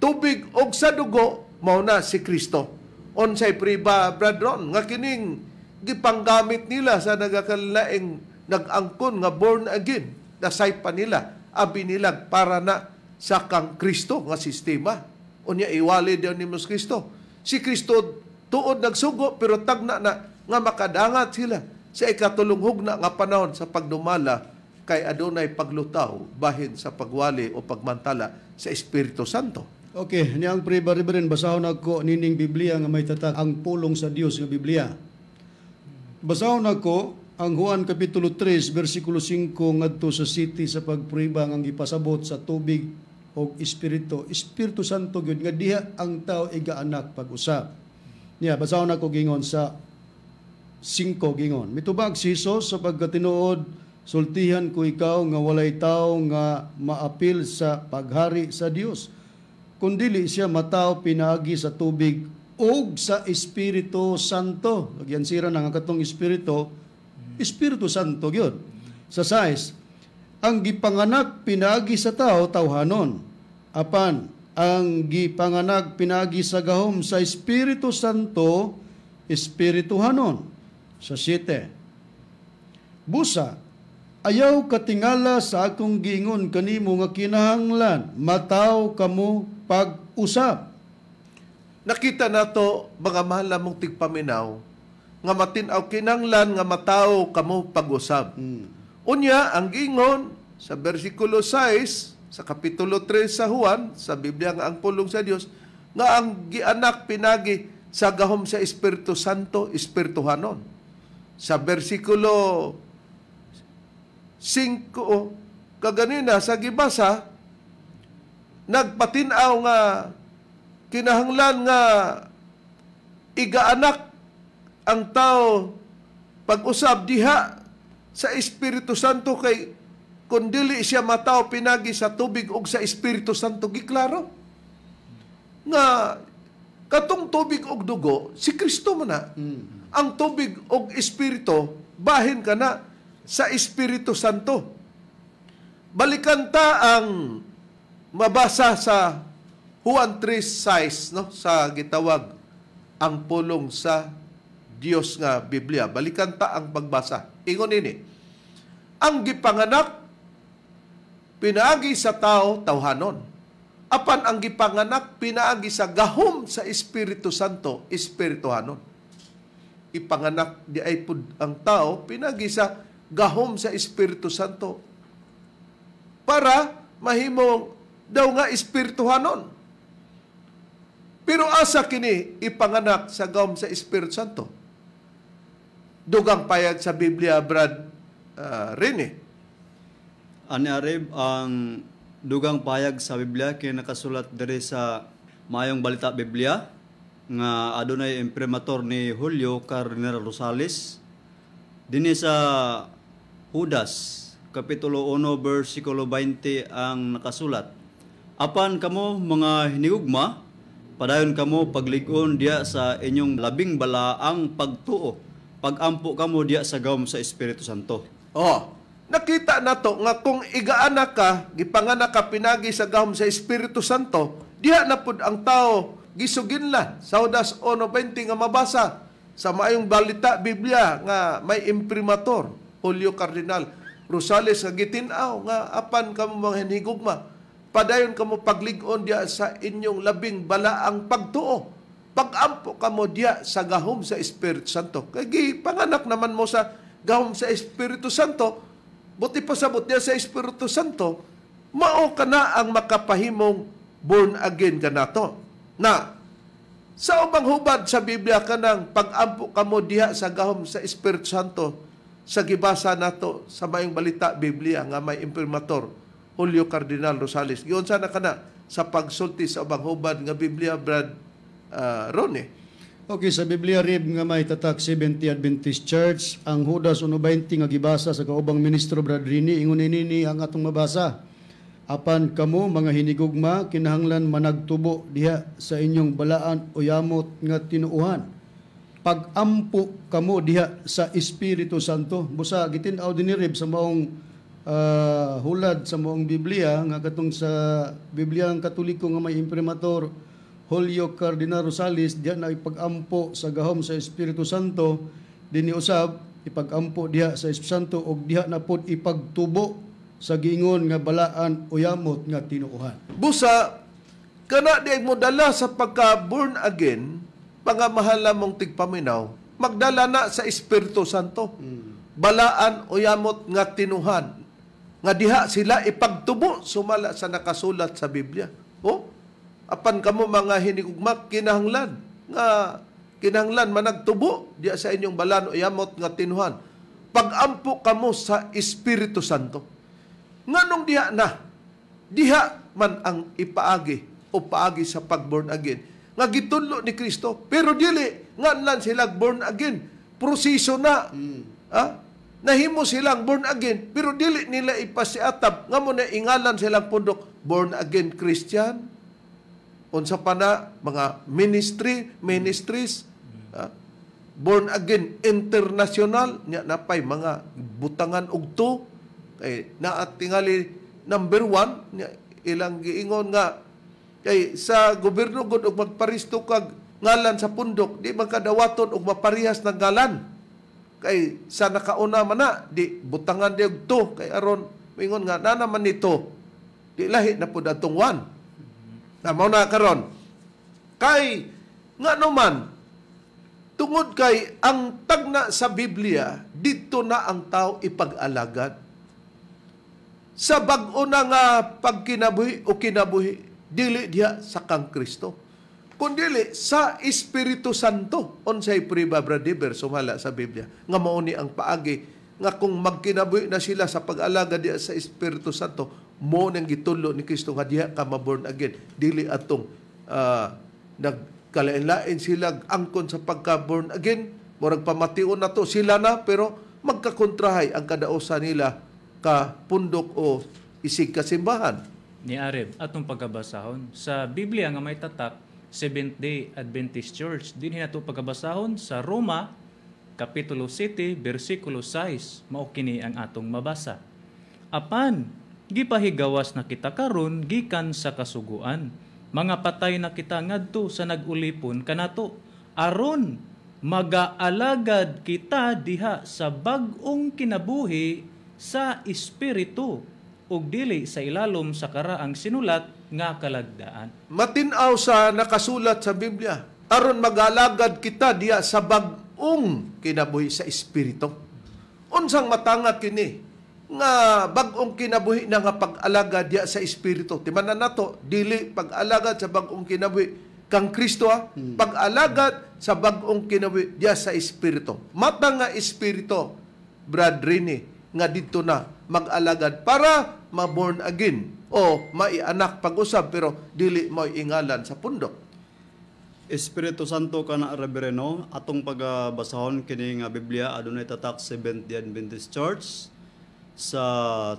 Tubig og sa dugo, mao na si Kristo. Unsay priba, Brad Ron, nga kining gipanggamit nila sa nagakalaing nag-angkon nga born again, nasay pa nila, abi nila para na sa kang Kristo nga sistema. Unya iwali daw ni Mas Kristo. Si Kristo tuod nagsugo pero tagna na nga makadangat sila sa ikatulong hugna nga panahon sa pagdumala kay adunay paglutaw bahin sa pagwali o pagmantala sa Espiritu Santo. Okay, niyang priba Reverend, basahon ako nining Biblia nga may tatak Ang Pulong sa Dios nga Biblia. Basahon ako ang Juan Kapitulo 3 versikulo 5 ngadto sa city sa pagpriba nga gipasabot sa tubig og Espiritu. Espiritu Santo gyud nga diha ang tao igaanak pag-usab. Niya basahon ako gingon sa 5 gingon. Mitubag si Jesus, "Sa pagkatinuod, sultihan ko ikaw nga walay tao nga maapil sa paghari sa Dios kung dili siya matao pinaagi sa tubig og sa Espiritu Santo." Lagyan sira na nga katong Espiritu, Espiritu Santo gyud. Sa 6, "Ang gipanganak pinaagi sa tao, tawhanon. Apan ang gipanganak pinaagi sa gahom sa Espiritu Santo, espirituhanon." Sa 7, "Busa, ayaw katingala sa akong giingon kanimo nga kinahanglan mataw kamo pag-usab." Nakita nato, mga mahal namong tigpaminaw, nga matin-aw kinanglan nga mataw kamo pag-usab. Unya ang gingon sa versikulo 6 sa kapitulo 3 sa Juan sa Biblia nga Ang Pulong sa Dios nga ang gianak pinagi sa gahom sa Espiritu Santo, espirituhanon. Sa versikulo 5 kaganina sa gibasa, nagpatin-aw nga Kinahanglan nga igaanak ang tao pag-usab diha sa Espiritu Santo, kay kung dili siya matawo pinagi sa tubig ug sa Espiritu Santo, giklaro nga katong tubig ug dugo si Kristo man na. Ang tubig ug Espiritu, bahin ka na sa Espiritu Santo. Balikan ta ang mabasa sa Juan 3:6, no, sa gitawag ang pulong sa Dios nga Biblia. Balikan ta ang pagbasa. Ingon ini: "Ang gipanganak pinaagi sa tao, tawhanon. Apan ang gipanganak pinaagi sa gahom sa Espiritu Santo, espirituhanon." Ipanganak diay pud ang tao pinaagi sa gahom sa Espiritu Santo para mahimong daw nga espirituhanon. Pero asa kini ipanganak sa gahom sa Espiritu Santo? Dugang payag sa Biblia, Brad Rene. Ani, Arib, ang dugang payag sa Biblia kay nakasulat diri sa Maayong Balita Biblia nga adunay imprimatur ni Julio Cardinal Rosales, dinhi sa Judas kapitulo 1 bersikulo 20 ang nakasulat: "Apan kamo, mga hinigugma, padayon kamo paglig-on diya sa inyong labing balaang pagtuo. Pagampo kamo diya sa gahom sa Espiritu Santo." Oh, nakita nato nga kung igaanak ka, gipanganak ka pinagi sa gahom sa Espiritu Santo, diha na pud ang tao gisuginlan sa Judas 1:20 nga mabasa sa Maayong Balita Biblia nga may imprimatur Julio Cardinal Rosales, nga gitin-aw nga apan kamo, mga hinigugma, padayon kamo paglig-on diha sa inyong labing balaang pagtuo, pagampo kamo diha sa gahom sa Espiritu Santo. Kay gipanganak naman mo sa gahom sa Espiritu Santo, buti pasabot diha sa Espiritu Santo, mao ka na ang makapahimong born again ka nato. Na sa ubang hubad sa Biblia, kanang pagampo kamo diha sa gahom sa Espiritu Santo sa gibasa nato sa Maayong Balita Biblia nga may imprimatur Julio Cardinal Rosales. Giunsa na kana sa pagsulti sa ubang hubad nga Biblia, Brad Ronnie? Okay, sa Biblia, Rib, nga may tatak 70 Adventist Church, ang Judas 1:20 nga gibasa sa kaubang ministro Brad Rini, ingon ini ang atong mabasa: "Apan kamo, mga hinigugma, kinahanglan managtubo diha sa inyong balaan o yamot nga tinuuhan. Pagampo kamo diha sa Espiritu Santo." Busa gitin-aw din ni Rib sa maong hulad sa maong Biblia nga katong sa Biblia ang Katoliko nga may imprimatur Julio Cardinal Rosales, diha na ipagampo sa gahom sa Espiritu Santo. Dinhi usab ipagampo diha sa Espiritu Santo ug diha na pod ipagtubo sa giingon nga balaan o yamot nga tinuohan. Busa kana di mo dala sa pagka born again, pangamahal mong tigpaminaw, magdala na sa Espiritu Santo. Balaan o yamot nga tinuhan nga diha sila ipagtubo sumala sa nakasulat sa Biblia. Oh, apan kamo, mga hinigugma, kinahanglan nga kinahanglan managtubo diha sa inyong balaan o yamot nga tinuhan. Pagampo kamo sa Espiritu Santo. Nganong diha na? Diha man ang ipaagi o paagi sa pag-born again nga gitudlo ni Kristo. Pero dili nganlan sila born again. Proseso na. Ah? Nahimo silang born again pero dili nila ipasiatab nga mo na ingalan silang pundok born again Christian. Unsa pa na mga ministries, ah? Born again international nya napay mga butangan og to kay naa tingali number 1 nya ilang giingon nga kay sa gobyerno gud og magparisto kag ngalan sa pundok, di man kadawaton og maparehas ng ngalan kay sa nakauna man na di butangan di og to kay aron moingon nga na naman nito, di lahi na pud atong one na. Mao na karon kay nga naman tungod kay ang tagna sa Biblia, dito na ang tao ipag-alagad sa bag-o na nga pagkinabuhi o kinabuhi, dili diha sa kang Kristo kundili sa Espiritu Santo. Unsay priba, Brad Dever, sumala sa Biblia nga mao ni ang paagi nga kung magkinabuhi na sila sa pag-alagad diha sa Espiritu Santo, mo nang gitudlo ni Kristo nga diha ka ma-born again, dili atong Nagkalain-lain sila angkon sa pagka-born again. Murag pamation na to sila na, pero magkakontrahay ang kadausa nila ka pundok o isig kasimbahan. Ni Areb, atong pagkabasahon sa Biblia nga may tatak Seventh-day Adventist Church, dinhi nato pagkabasahon sa Roma kapitulo 7 bersikulo 6, mao kini ang atong mabasa. Apan gipahigawas na kita karon gikan sa kasuguan. Mga patay na kita ngadto sa nag-ulipon kanato, aron magaalagad kita diha sa bag-ong kinabuhi sa espiritu ug dili sa ilalom sa karaang sinulat nga kalagdaan. Matinaw sa nakasulat sa Biblia, aron mag-alagad kita diha sa bag-ong kinabuhi sa espiritu. Unsang matanga kini nga bag-ong kinabuhi na nga pag-alagad diha sa espiritu? Timanan nato, dili pag-alagad sa bag-ong kinabuhi kang Kristo, pag-alagad sa bag-ong kinabuhi diha sa espiritu. Mata nga espiritu, Brad Rini, nga didto na mag-alagad para ma-born again o maianak pag-usab, pero dili mo ingalan sa pundok. Espiritu Santo kana, Reverendo. Atong pagabasahon kini nga Biblia, adunay tatak Seventh-day Adventist Church. Sa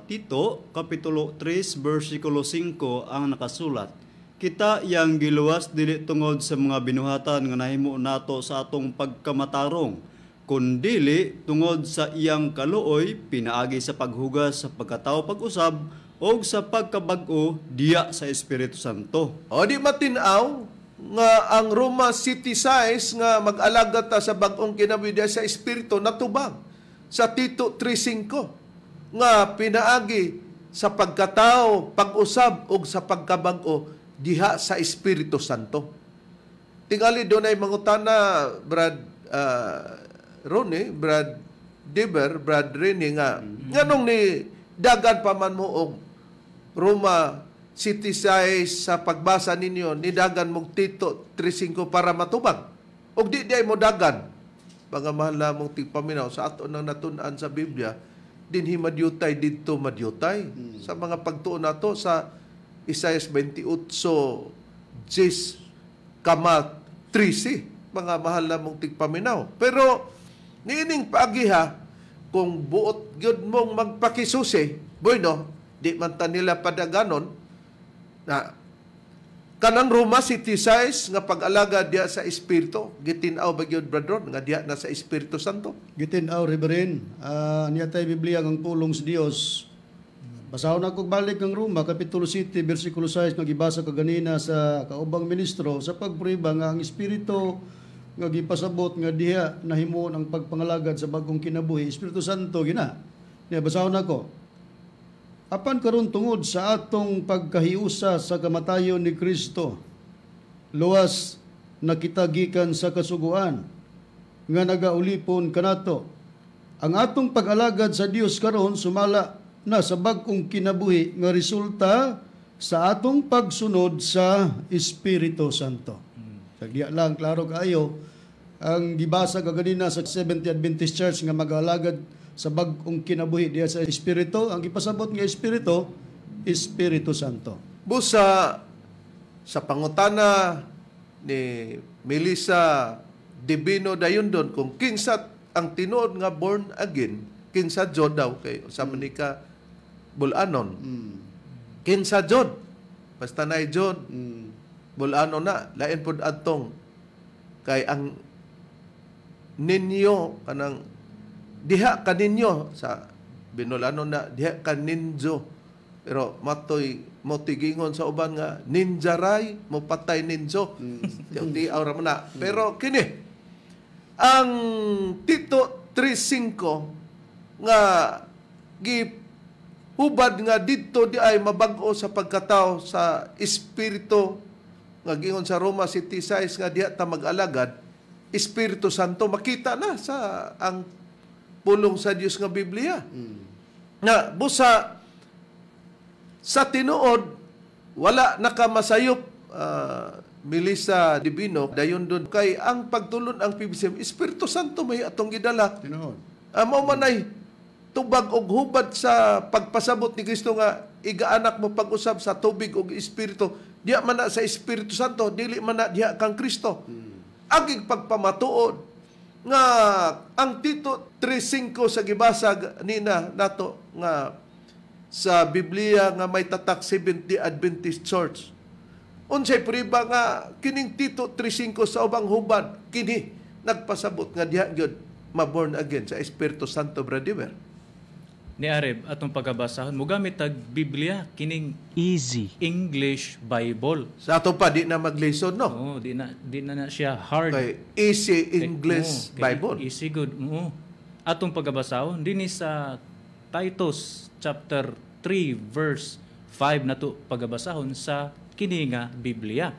Tito kapitulo 3 bersikulo 5 ang nakasulat: Kita iyang giluwas dili tungod sa mga binuhatan nga nahimo nato sa atong pagkamatarong, kundili tungod sa iyang kaluoy pinaagi sa paghugas sa pagkatao pag-usab og sa pagkabag-o diya sa Espiritu Santo. O di matinaw nga ang Roma City size nga mag-alagad ta sa bag-ong kinabuhi diya sa espiritu natubag sa Tito 3:5 nga pinaagi sa pagkatao, pag-usab ug sa pagkabag-o diha sa Espiritu Santo. Tingali dunay mangutana, Brad Ronnie, Brad Diber, Brad Rini, nga nganong ni dagan pa man mo og Roma City size sa pagbasa ninyo, nidagan mong Tito 3:5 para matubag? Og di di ay mo dagan. Mga mahal na mong tigpaminaw, sa ato nang natun-an sa Biblia, dinhi madyutay, didto madyutay. Sa mga pagtuon nato sa Isaias 28:10 kama 13, mga mahal na mong tigpaminaw. Pero niining paagiha, kung buot gyud mong magpakisusi, bueno, di man ta nila padaganon, na kanang Roma City size nga pag-alaga diya sa Espiritu, gitin-aw ba gyud, Brad Ron, nga diya na sa Espiritu Santo? Gitin-aw, Reverend. Niya tay Biblia ang pulong sa Dios. Basahon ako balik ng Roma, Kapitulo 7, versikulo 6, nga gibasa kaganina sa kaubang ministro sa pagprueba nga ang Espiritu nga gipasabot nga diha nahimuon ang pagpangalagad sa bagong kinabuhi, Espiritu Santo gina. Niya basahon ako. Apan karon tungod sa atong pagkahiusa sa kamatayon ni Kristo, luwas na kita gikan sa kasuguan nga nagaulipon kanato. Ang atong pag-alagad sa Dios karon sumala na sa bag-ong kinabuhi nga resulta sa atong pagsunod sa Espiritu Santo. Sa diya lang klaro kaayo ang gibasa kaganina sa Seventh Adventist Church nga mag-alagad sa bag-ong kinabuhi diya sa Espiritu, ang gipasabot nga Espiritu, Espiritu Santo. Busa sa pangutana ni Melissa Divino Dayundon kung kinsa ang tinuod nga born again, kinsa jud daw, kay sa man ni ka bulanon. Kinsa jud? Basta na jud. Bulanon na, lain pud adtong kay ang ninyo kanang diha kaninyo sa binulano na diha kaninjo, pero matoy mo tigingon sa uban nga ninja ray mo patay ninjo. Di aura man na, pero kini ang Tito 3:5 nga gihubad nga didto di ay mabag-o sa pagkatao sa espiritu nga gingon sa Roma City size nga diha ta mag-alagad Espiritu Santo, makita na sa ang pulong sa Dios nga Biblia. Na busa sa tinuod wala nakamasayop, Melissa Divino dayon dun, kay ang pagtulon ang PBCM, Espiritu Santo may atong gidala. Tinuod. Mao man ay tubag og hubad sa pagpasabot ni Kristo nga Igaanak mo pag-usab sa tubig ug espiritu. Diha man na sa Espiritu Santo, dili man na diha kang Kristo. Agig pagpamatuod nga ang Tito 3:5 sa gibasa nina nato nga sa Biblia nga may tatak Seventh-day Adventist Church. Unsay priba nga kining Tito 3:5 sa ubang hubad kini nagpasabot nga diha gyud ma-born again sa Espiritu Santo, Brother? Ni Areb, atong pagabasahon mogamit tag Biblia kining Easy. English Bible. Sa ato pa di na maglisod, no? Oo, di na na siya hard. Kay Easy English Kay Bible. Easy good. Oo. Atong pagabasahon dinhi sa Titus chapter 3 verse 5 nato pagabasahon sa kini nga Biblia.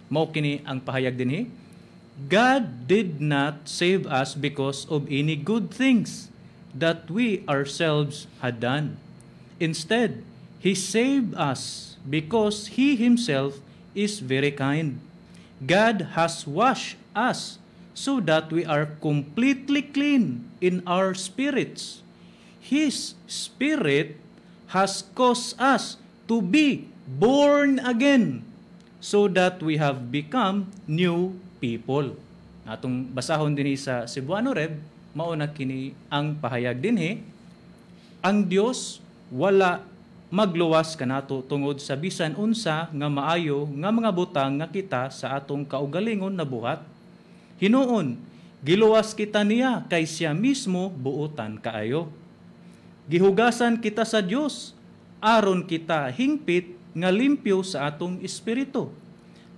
Mao kini ang pahayag dinhi. "God did not save us because of any good things that we ourselves had done. Instead, He saved us because He Himself is very kind. God has washed us so that we are completely clean in our spirits. His Spirit has caused us to be born again so that we have become new people." Atong basahon dinhi sa Cebuano, Reb, mao na kini ang pahayag dinhi: "Ang Dios wala magluwas kanato tungod sa bisan unsa nga maayo nga mga butang nga kita sa atong kaugalingon na buhat. Hinuon, giluwas kita niya kay siya mismo buotan kaayo. Gihugasan kita sa Dios aron kita hingpit nga limpyo sa atong espiritu.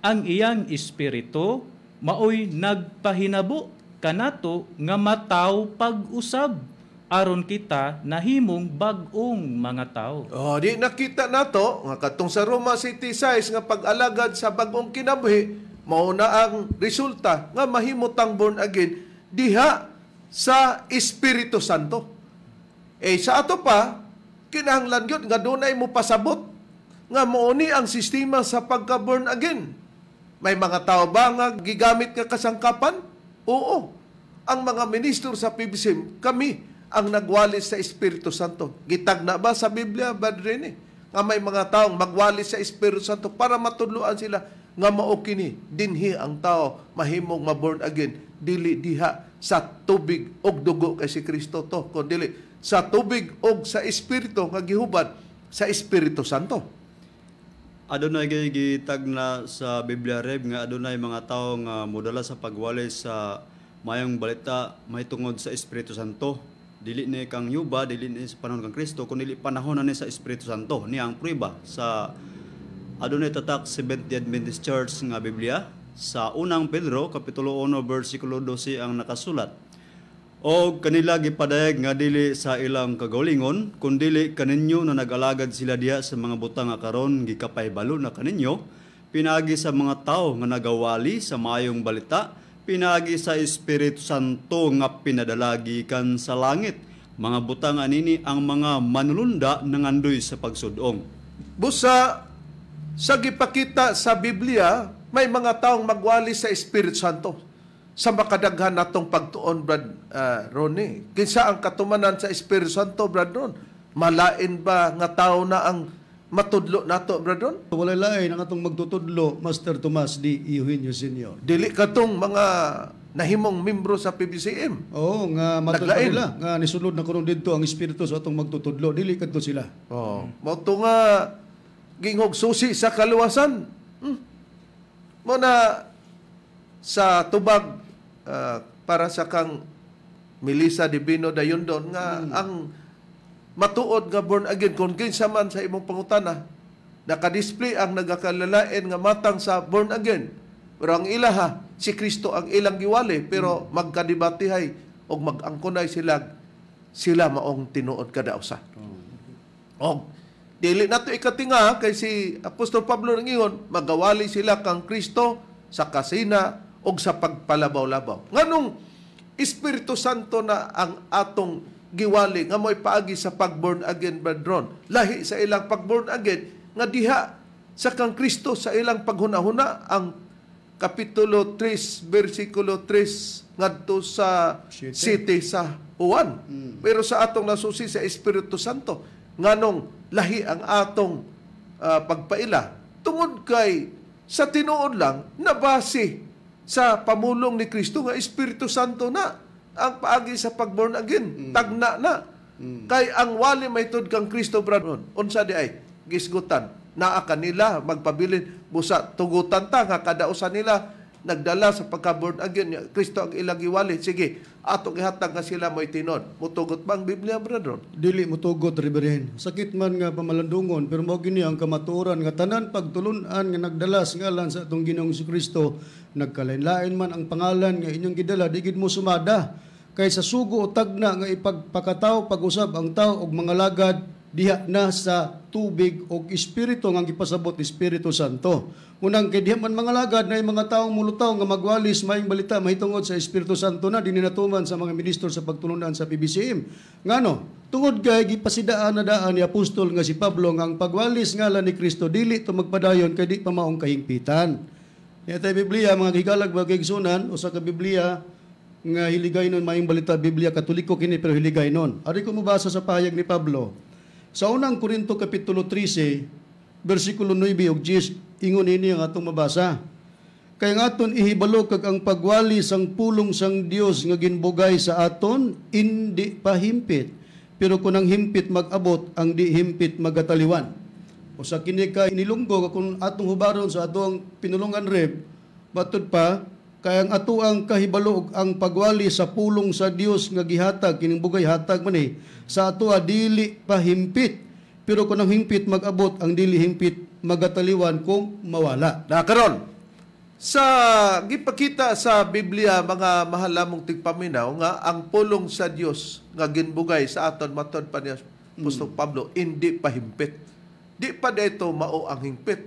Ang iyang espiritu maoy nagpahinabo kanato nga mataw pag-usab aron kita nahimong bag-ong mga tao." Oh, di nakita nato nga katong sa Roma City size nga pag-alagad sa bag-ong kinabuhi mao na ang resulta nga mahimutang born again diha sa Espiritu Santo. Eh sa ato pa kinahanglan gyud nga dunay mo pasabot nga mao ni ang sistema sa pagka born again. May mga tao ba nga gigamit nga kasangkapan? Oo. Ang mga ministro sa PBCM, kami ang nagwali sa Espiritu Santo. Gitagna ba sa Biblia, Brother Rene, nga may mga taong magwali sa Espiritu Santo para matudloan sila nga mao kini dinhi ang tao mahimong ma-born again, dili diha sa tubig og dugo kay si Kristo to, kun dili sa tubig og sa Espiritu nga gihubad sa Espiritu Santo? Adunay gay gitagna sa Biblia, Reb, nga adunay mga tawo nga modala sa pagwali sa mayong balita mahitungod sa Espiritu Santo. Dili ni kang yuba, dili ni sa panahon kang Kristo, kun dili panahon na ni sa Espiritu Santo. Ni ang prueba sa adunay tatak Seventh-day Adventist Church nga Biblia sa Unang Pedro kapitulo 1 bersikulo 12 ang nakasulat: "Og kanila gipadayag nga dili sa ilang kagalingon, kundili kaninyo na nag-alagad sila diha sa mga butang nga karon gikapahibalo na kaninyo, pinaagi sa mga tawo nga nagawali sa maayong balita, pinaagi sa Espiritu Santo nga pinadala gikan sa langit. Mga butang anini ang mga manulunda nangandoy sa pagsudong." Busa sa gipakita sa Biblia, may mga taong magwali sa Espiritu Santo. Sa makadaghan natong pagtuon, Brad Ronnie, kinsa ang katumanan sa Espiritu Santo, Brad Ron? Malain ba nga tao na ang matudlo nato, Brad Ron? Walay lain ang atong magtutudlo, Master Tomas D. Eugenio Sr. Dili katong mga nahimong membro sa PBCM. Oo, nga matod pa Naglain. nila nga nisulod na kuno didto ang espiritu sa atong magtutudlo, dili kadto sila. Oh, mao to nga gingog susi sa kaluwasan. Mo na sa tubag para sa kang Melissa Divino Dayondon nga ang matuod nga born again, kung kinsa man sa imong pangutana, nakadisplay ang nagakalalain nga matang sa born again, pero ang ilaha si Kristo ang ilang giwali, pero magkadebatihay og mag-angkunay sila, sila maong tinuod kada usa. Og dili nato ikatinga kay si Apostol Pablo nangingon magawali sila kang Kristo sa kasina og sa pagpalabaw-labaw. Nganong Espiritu Santo na ang atong giwali nga mo'y paagi sa pag-born again, brethren? Lahi sa ilang pag-born again nga diha sa kang Kristo sa ilang paghunahuna ang Kapitulo 3 versikulo 3 ngadto sa 7. City sa Juan. Pero sa atong nasusi sa Espiritu Santo, Nganong lahi ang atong pagpaila? Tungod kay sa tinuod lang nabase sa pamulong ni Kristo nga Espiritu Santo na ang paagi sa pag-born again, tagna na. Kay ang wali mahitungod kang Kristo, brother, unsa di ay gisgutan naa kanila magpabilin, busa tugutan ta nga kada usa nila nagdala sa pagka-born again, Kristo ang ilang giwali. Sige, atong ihatag nga sila mo'y tinuod. Mutugot ba ang Biblia, brother? Dili mutugot, Reverend. Sakit man nga pamalandungon, pero mao gini ang kamatuoran nga tanan pagtulun-an nga nagdala sa ngalan sa atong Ginoong Kristo, nagkalain-lain man ang pangalan nga inyong gidala, di gid mo sumada. Kay sa sugo o tagna nga ipagpakataw pag-usab ang tao og mga lagad diha na sa tubig og espiritu nga gipasabot Espiritu Santo. Munang kay diha man mga lagad na mga taong mulutaw nga magwalis maayong balita mahitungod sa Espiritu Santo na dinhi natuman sa mga ministro sa pagtulunan sa PBCM. Ngano? Tungod kay gipasidaan na daan ni apostol nga si Pablo nga ang pagwalis ngalan ni Kristo dili to magpadayon kay di pa maong kahingpitan. Niya tay Biblia, mga higalag, mga kaigsunan, usa ka Biblia nga hiligay nun maayong balita, Biblia Katoliko kini pero hiligay nun. Ari ko mobasa sa pahayag ni Pablo. Sa unang Korinto kapitulo 13, bersikulo 9 ug 10, ingon ini ang atong mabasa. Kay ang aton ihibalo kag ang pagwali sang pulong sang Dios nga ginbugay sa aton indi pa himpit. Pero kung ang himpit mag-abot, ang di himpit magataliwan. O sa kini ka inilunggo kung atong hubaron sa atong pinulungan, Reb, batud pa kay ang ato ang kahibalo og ang pagwali sa pulong sa Dios nga gihatag kining bugay hatag man eh sa ato dili pa himpit, pero kung ang himpit mag-abot, ang dili himpit magataliwan kung mawala. Na karon sa gipakita sa Biblia, mga mahal lamong tigpaminaw, nga ang pulong sa Dios nga ginbugay sa aton matod pa ni Apostol Pablo hindi pa himpit. Di pa dito mao ang hingpit.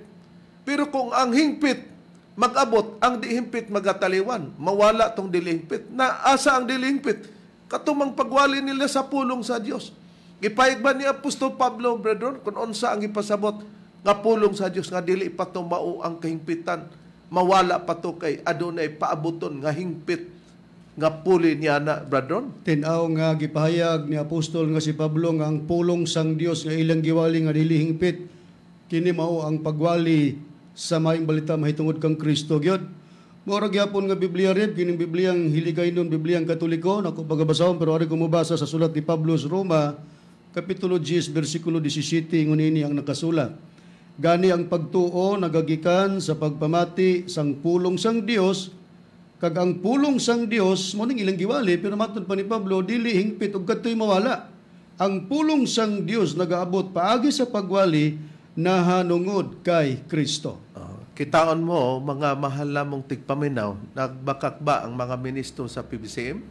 Pero kung ang hingpit mag-abot, ang di himpit magataliwan, mawala tong dili hingpit. Na asa ang dili hingpit? Katumang pagwali nila sa pulong sa Dios. Gipayag ba ni Apostol Pablo, brethren, kung unsa ang ipasabot nga pulong sa Dios nga dili pa to mao ang kahingpitan, mawala pa to kay adunay paabuton nga hingpit nga puli niya na, brethren? Tin-aw nga gipahayag ni apostol nga si Pablo nga ang pulong sang Dios nga ilang giwali nga dili hingpit kini mao ang pagwali sa maayong balita mahitungod kang Kristo gyud. Mao ra gyapon nga Biblia, Reb, kining Bibliang hiligay nun, Bibliang Katoliko nako pagabasahon, pero ari ko mobasa sa sulat ni Pablo sa Roma kapitulo 10 bersikulo 17, ingon ini ang nakasulat. Gani ang pagtuo nagagikan sa pagpamati sang pulong sang Dios, kag ang pulong sang Dios mo ning ilang giwali, pero matod pa ni Pablo dili hingpit ug kadtoy mawala. Ang pulong sang Dios nagaabot paagi sa pagwali nahanungod kay Kristo. Kitaon mo, mga mahal lamong tigpaminaw, nagbakak ba ang mga ministro sa PBCM?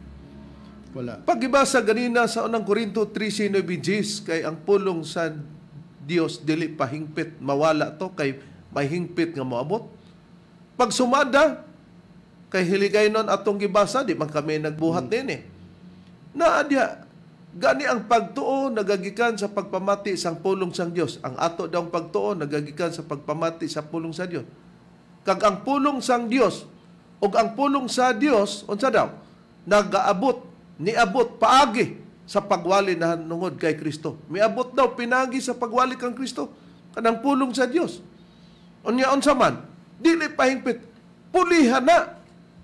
Wala. Pagibasa ganina sa unang Korinto 13:9 kay ang pulong sa Dios dili pa hingpit, mawala to kay may hingpit nga moabot. Pag sumada kay hiligay nun atong gibasa, di man kami nagbuhat din eh. Naa diha, gani ang pagtuo nagagikan sa pagpamati sang pulong sang Dios. Ang ato daw pagtuo nagagikan sa pagpamati sa pulong sa Dios. Kag ang pulong sang Dios ug ang pulong sa Dios unsa daw? Nagaabot, niabot paagi sa pagwali na nungod kay Kristo. Miabot daw pinagi sa pagwali kang Kristo kanang pulong sa Dios. Unya unsa man? Dili pa hingpit, pulihan na.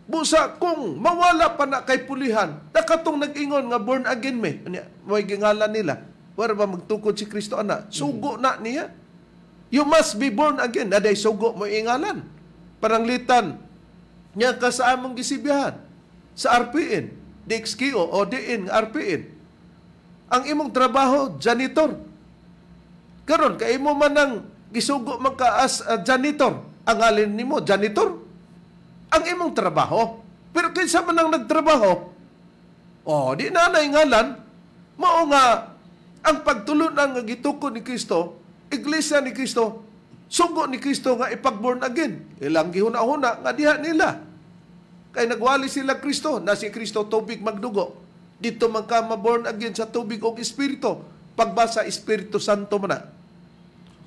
Busa kung mawala pa na kay pulihan, nakatong nag-ingon nga born again me. Unya, may gingalan nila. Wala ba magtukod si Kristo ana? Sugo na niya. You must be born again. Aday sugo mo ingalan. Pananglitan niya ka sa among gisibihan sa RPN, DXKO o DN nga RPN. Ang imong trabaho, janitor. Karon kay imo man ang gisugo man ka as a janitor. Ang alin nimo janitor. Ang imong trabaho. Pero kinsa man ang nagtrabaho, oh, di na ngalan, mao nga ang pagtulunan nga gitukod ni Kristo, iglesia ni Kristo, sugo ni Kristo nga ipag-born again. Ilang gihuna-huna nga diha nila. Kay nagwali sila Kristo, na si Kristo tubig magdugo. Dito man ka ma-born again sa tubig og espiritu. Pagbasa Espiritu Santo man na.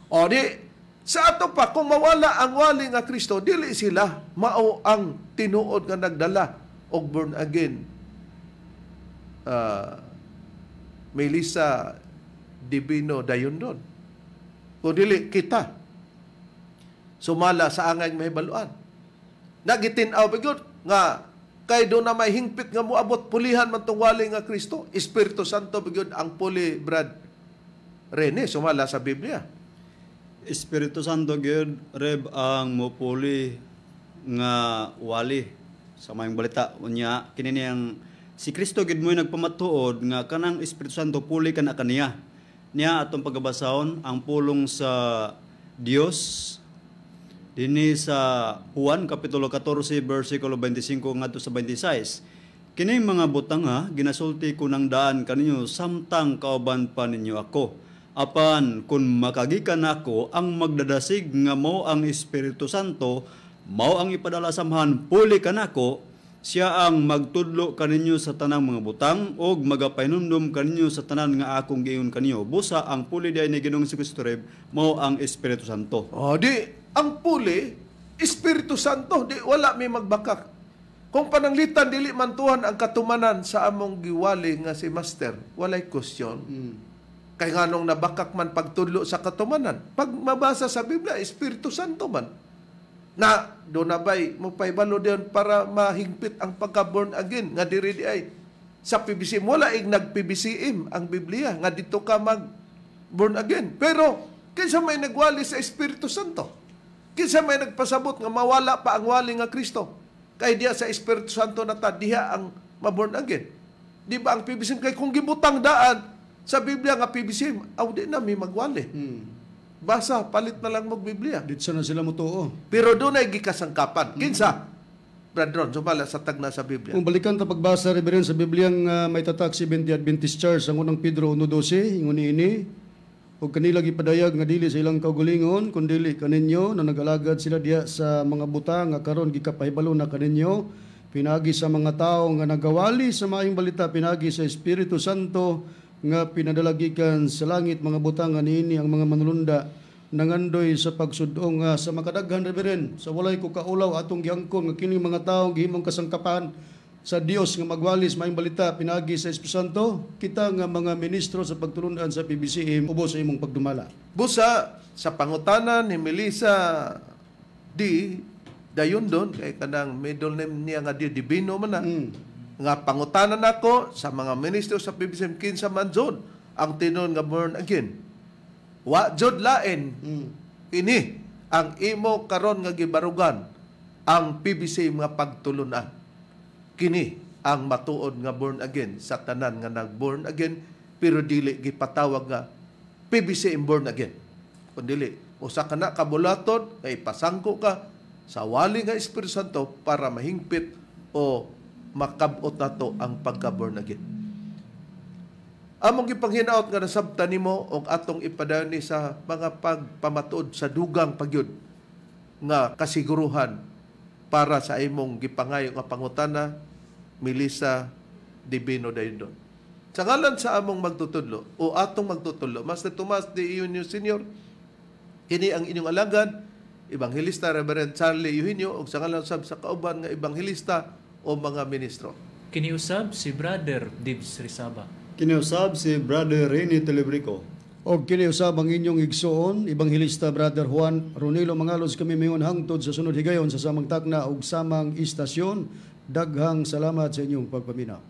O di, sa ato pa, kung mawala ang wali nga Kristo, dili sila mao ang tinuod nga nagdala og born again. Melissa Divino Dayondon. Kung dili kita sumala sa angay mahibaluan. Nagitin-aw pa gyud nga kay do na may hingpit nga moabot pulihan man tong wali nga Kristo. Espiritu Santo pa gyud ang puli, Brad Rene, sumala sa Biblia. Espiritu Santo gyud, Reb, ang mupuli nga wali sa Maayong Balita. Unya kini niyang si Kristo gyud mo'y nagpamatuod nga kanang Espiritu Santo puli kana kaniya. Niya atong pagabasahon ang pulong sa Dios dinhi sa Juan kapitulo 14 versikulo 25 ngadto sa 26. Kini mga butanga ginasulti ko ng daan kaninyo samtang kauban pa ninyo ako. Apan kung makagikan nako ang magdadasig nga mao ang Espiritu Santo, mao ang ipadala sa Amahan puli kanako, siya ang magtudlo kaninyo sa tanang mga butang ug magapahinumdom kaninyo sa tanan nga akong giingon kaninyo. Busa ang puli diay ni Ginoong Kristo, Reb, mao ang Espiritu Santo. O di ang puli Espiritu Santo, di wala may magbakak. Kung pananglitan dili mantuhan ang katumanan sa among giwali nga si Master, walay question. Kay nganong nabakak man pagtudlo sa katumanan? Pag mabasa sa Biblia, Espiritu Santo man. Na do na bay magpahibalo diyon para mahigpit ang pagka-born again nga diri di ay sa PBCM. Wala ig nag-PBCM ang Biblia nga dito ka mag born again. Pero kinsa may nagwali sa Espiritu Santo? Kinsa may nagpasabot nga mawala pa ang wali nga Kristo? Kay diya sa Espiritu Santo na ta diha ang ma-born again. Di ba ang PBCM kay kung gibutang daan sa Biblia nga PBCM, aw di na may magwali. Basa, palit na lang mo Biblia. Dito na sila motuo. Pero doon ay gikasangkapan. Kinsa? Brad Ron, sumala sa tagna sa Biblia. Kung balikan ta pagbasa, Reverend, sa Bibliang may tatak si Seventh Adventist Church ang Unang Pedro 1:12, ingon niini, ug kanila gipadayag nga dili sa ilang kaugalingon kundili kaninyo na nagalagad sila diha sa mga butang nga karon gikapahibalo na kaninyo pinaagi sa mga tawo nga nagawali sa Maayong Balita pinaagi sa Espiritu Santo nga pinadala gikan sa langit, mga butang nga niini ang mga manulunda nangandoy sa pagsud-ong sa makadaghan, Reverend, sa walay ko kaulaw atong giangkon nga kining mga tawo gihimong kasangkapan sa Dios nga magwali sa Maayong Balita pinaagi sa Espiritu Santo, kita nga mga ministro sa pagtulunan sa PBCM ubos sa imong pagdumala. Busa sa pangutana ni Melissa D. Dayondon, kay kanang middle name niya nga D. Divino man na, nga pangutana nako sa mga ministro sa PBCM, kinsa man jud ang tinuod nga born again. Wa jud lain. Ini ang imo karon nga gibarugan ang PBCM nga pagtulunan. Kini ang matuod nga born again sa tanan nga nag-born again pero dili gipatawag nga PBCM born again. Kun dili, usa ka na kabulaton nga ipasangko ka sa wali nga Espiritu Santo para mahingpit o makabot nato ang pagka-born again. Among gipanghinaot nga nasabtan nimo og atong ipadayon ni sa mga pagpamatuod sa dugang pagyud nga kasiguruhan para sa imong gipangayo nga pangutana, Melissa Divino Dayondon. Sa ngalan sa among magtutudlo o atong magtutudlo, Master Tomas de Eugenio Senior, kini ang inyong alagad, Ebanghelista Reverend Charlie Eugenio, ug sa ngalan sab sa kauban nga ebanghelista o mga ministro. Kiniusab si Brother Dibs Rizaba. Kiniusab si Brother Rene Telebrico. Og kiniusab ang inyong igsoon, Ebanghelista Brother Juan Ronilo Mangalos. Kami mayon hangtod sa sunod higayon sa samang takna ug samang istasyon. Daghang salamat sa inyong pagpaminaw.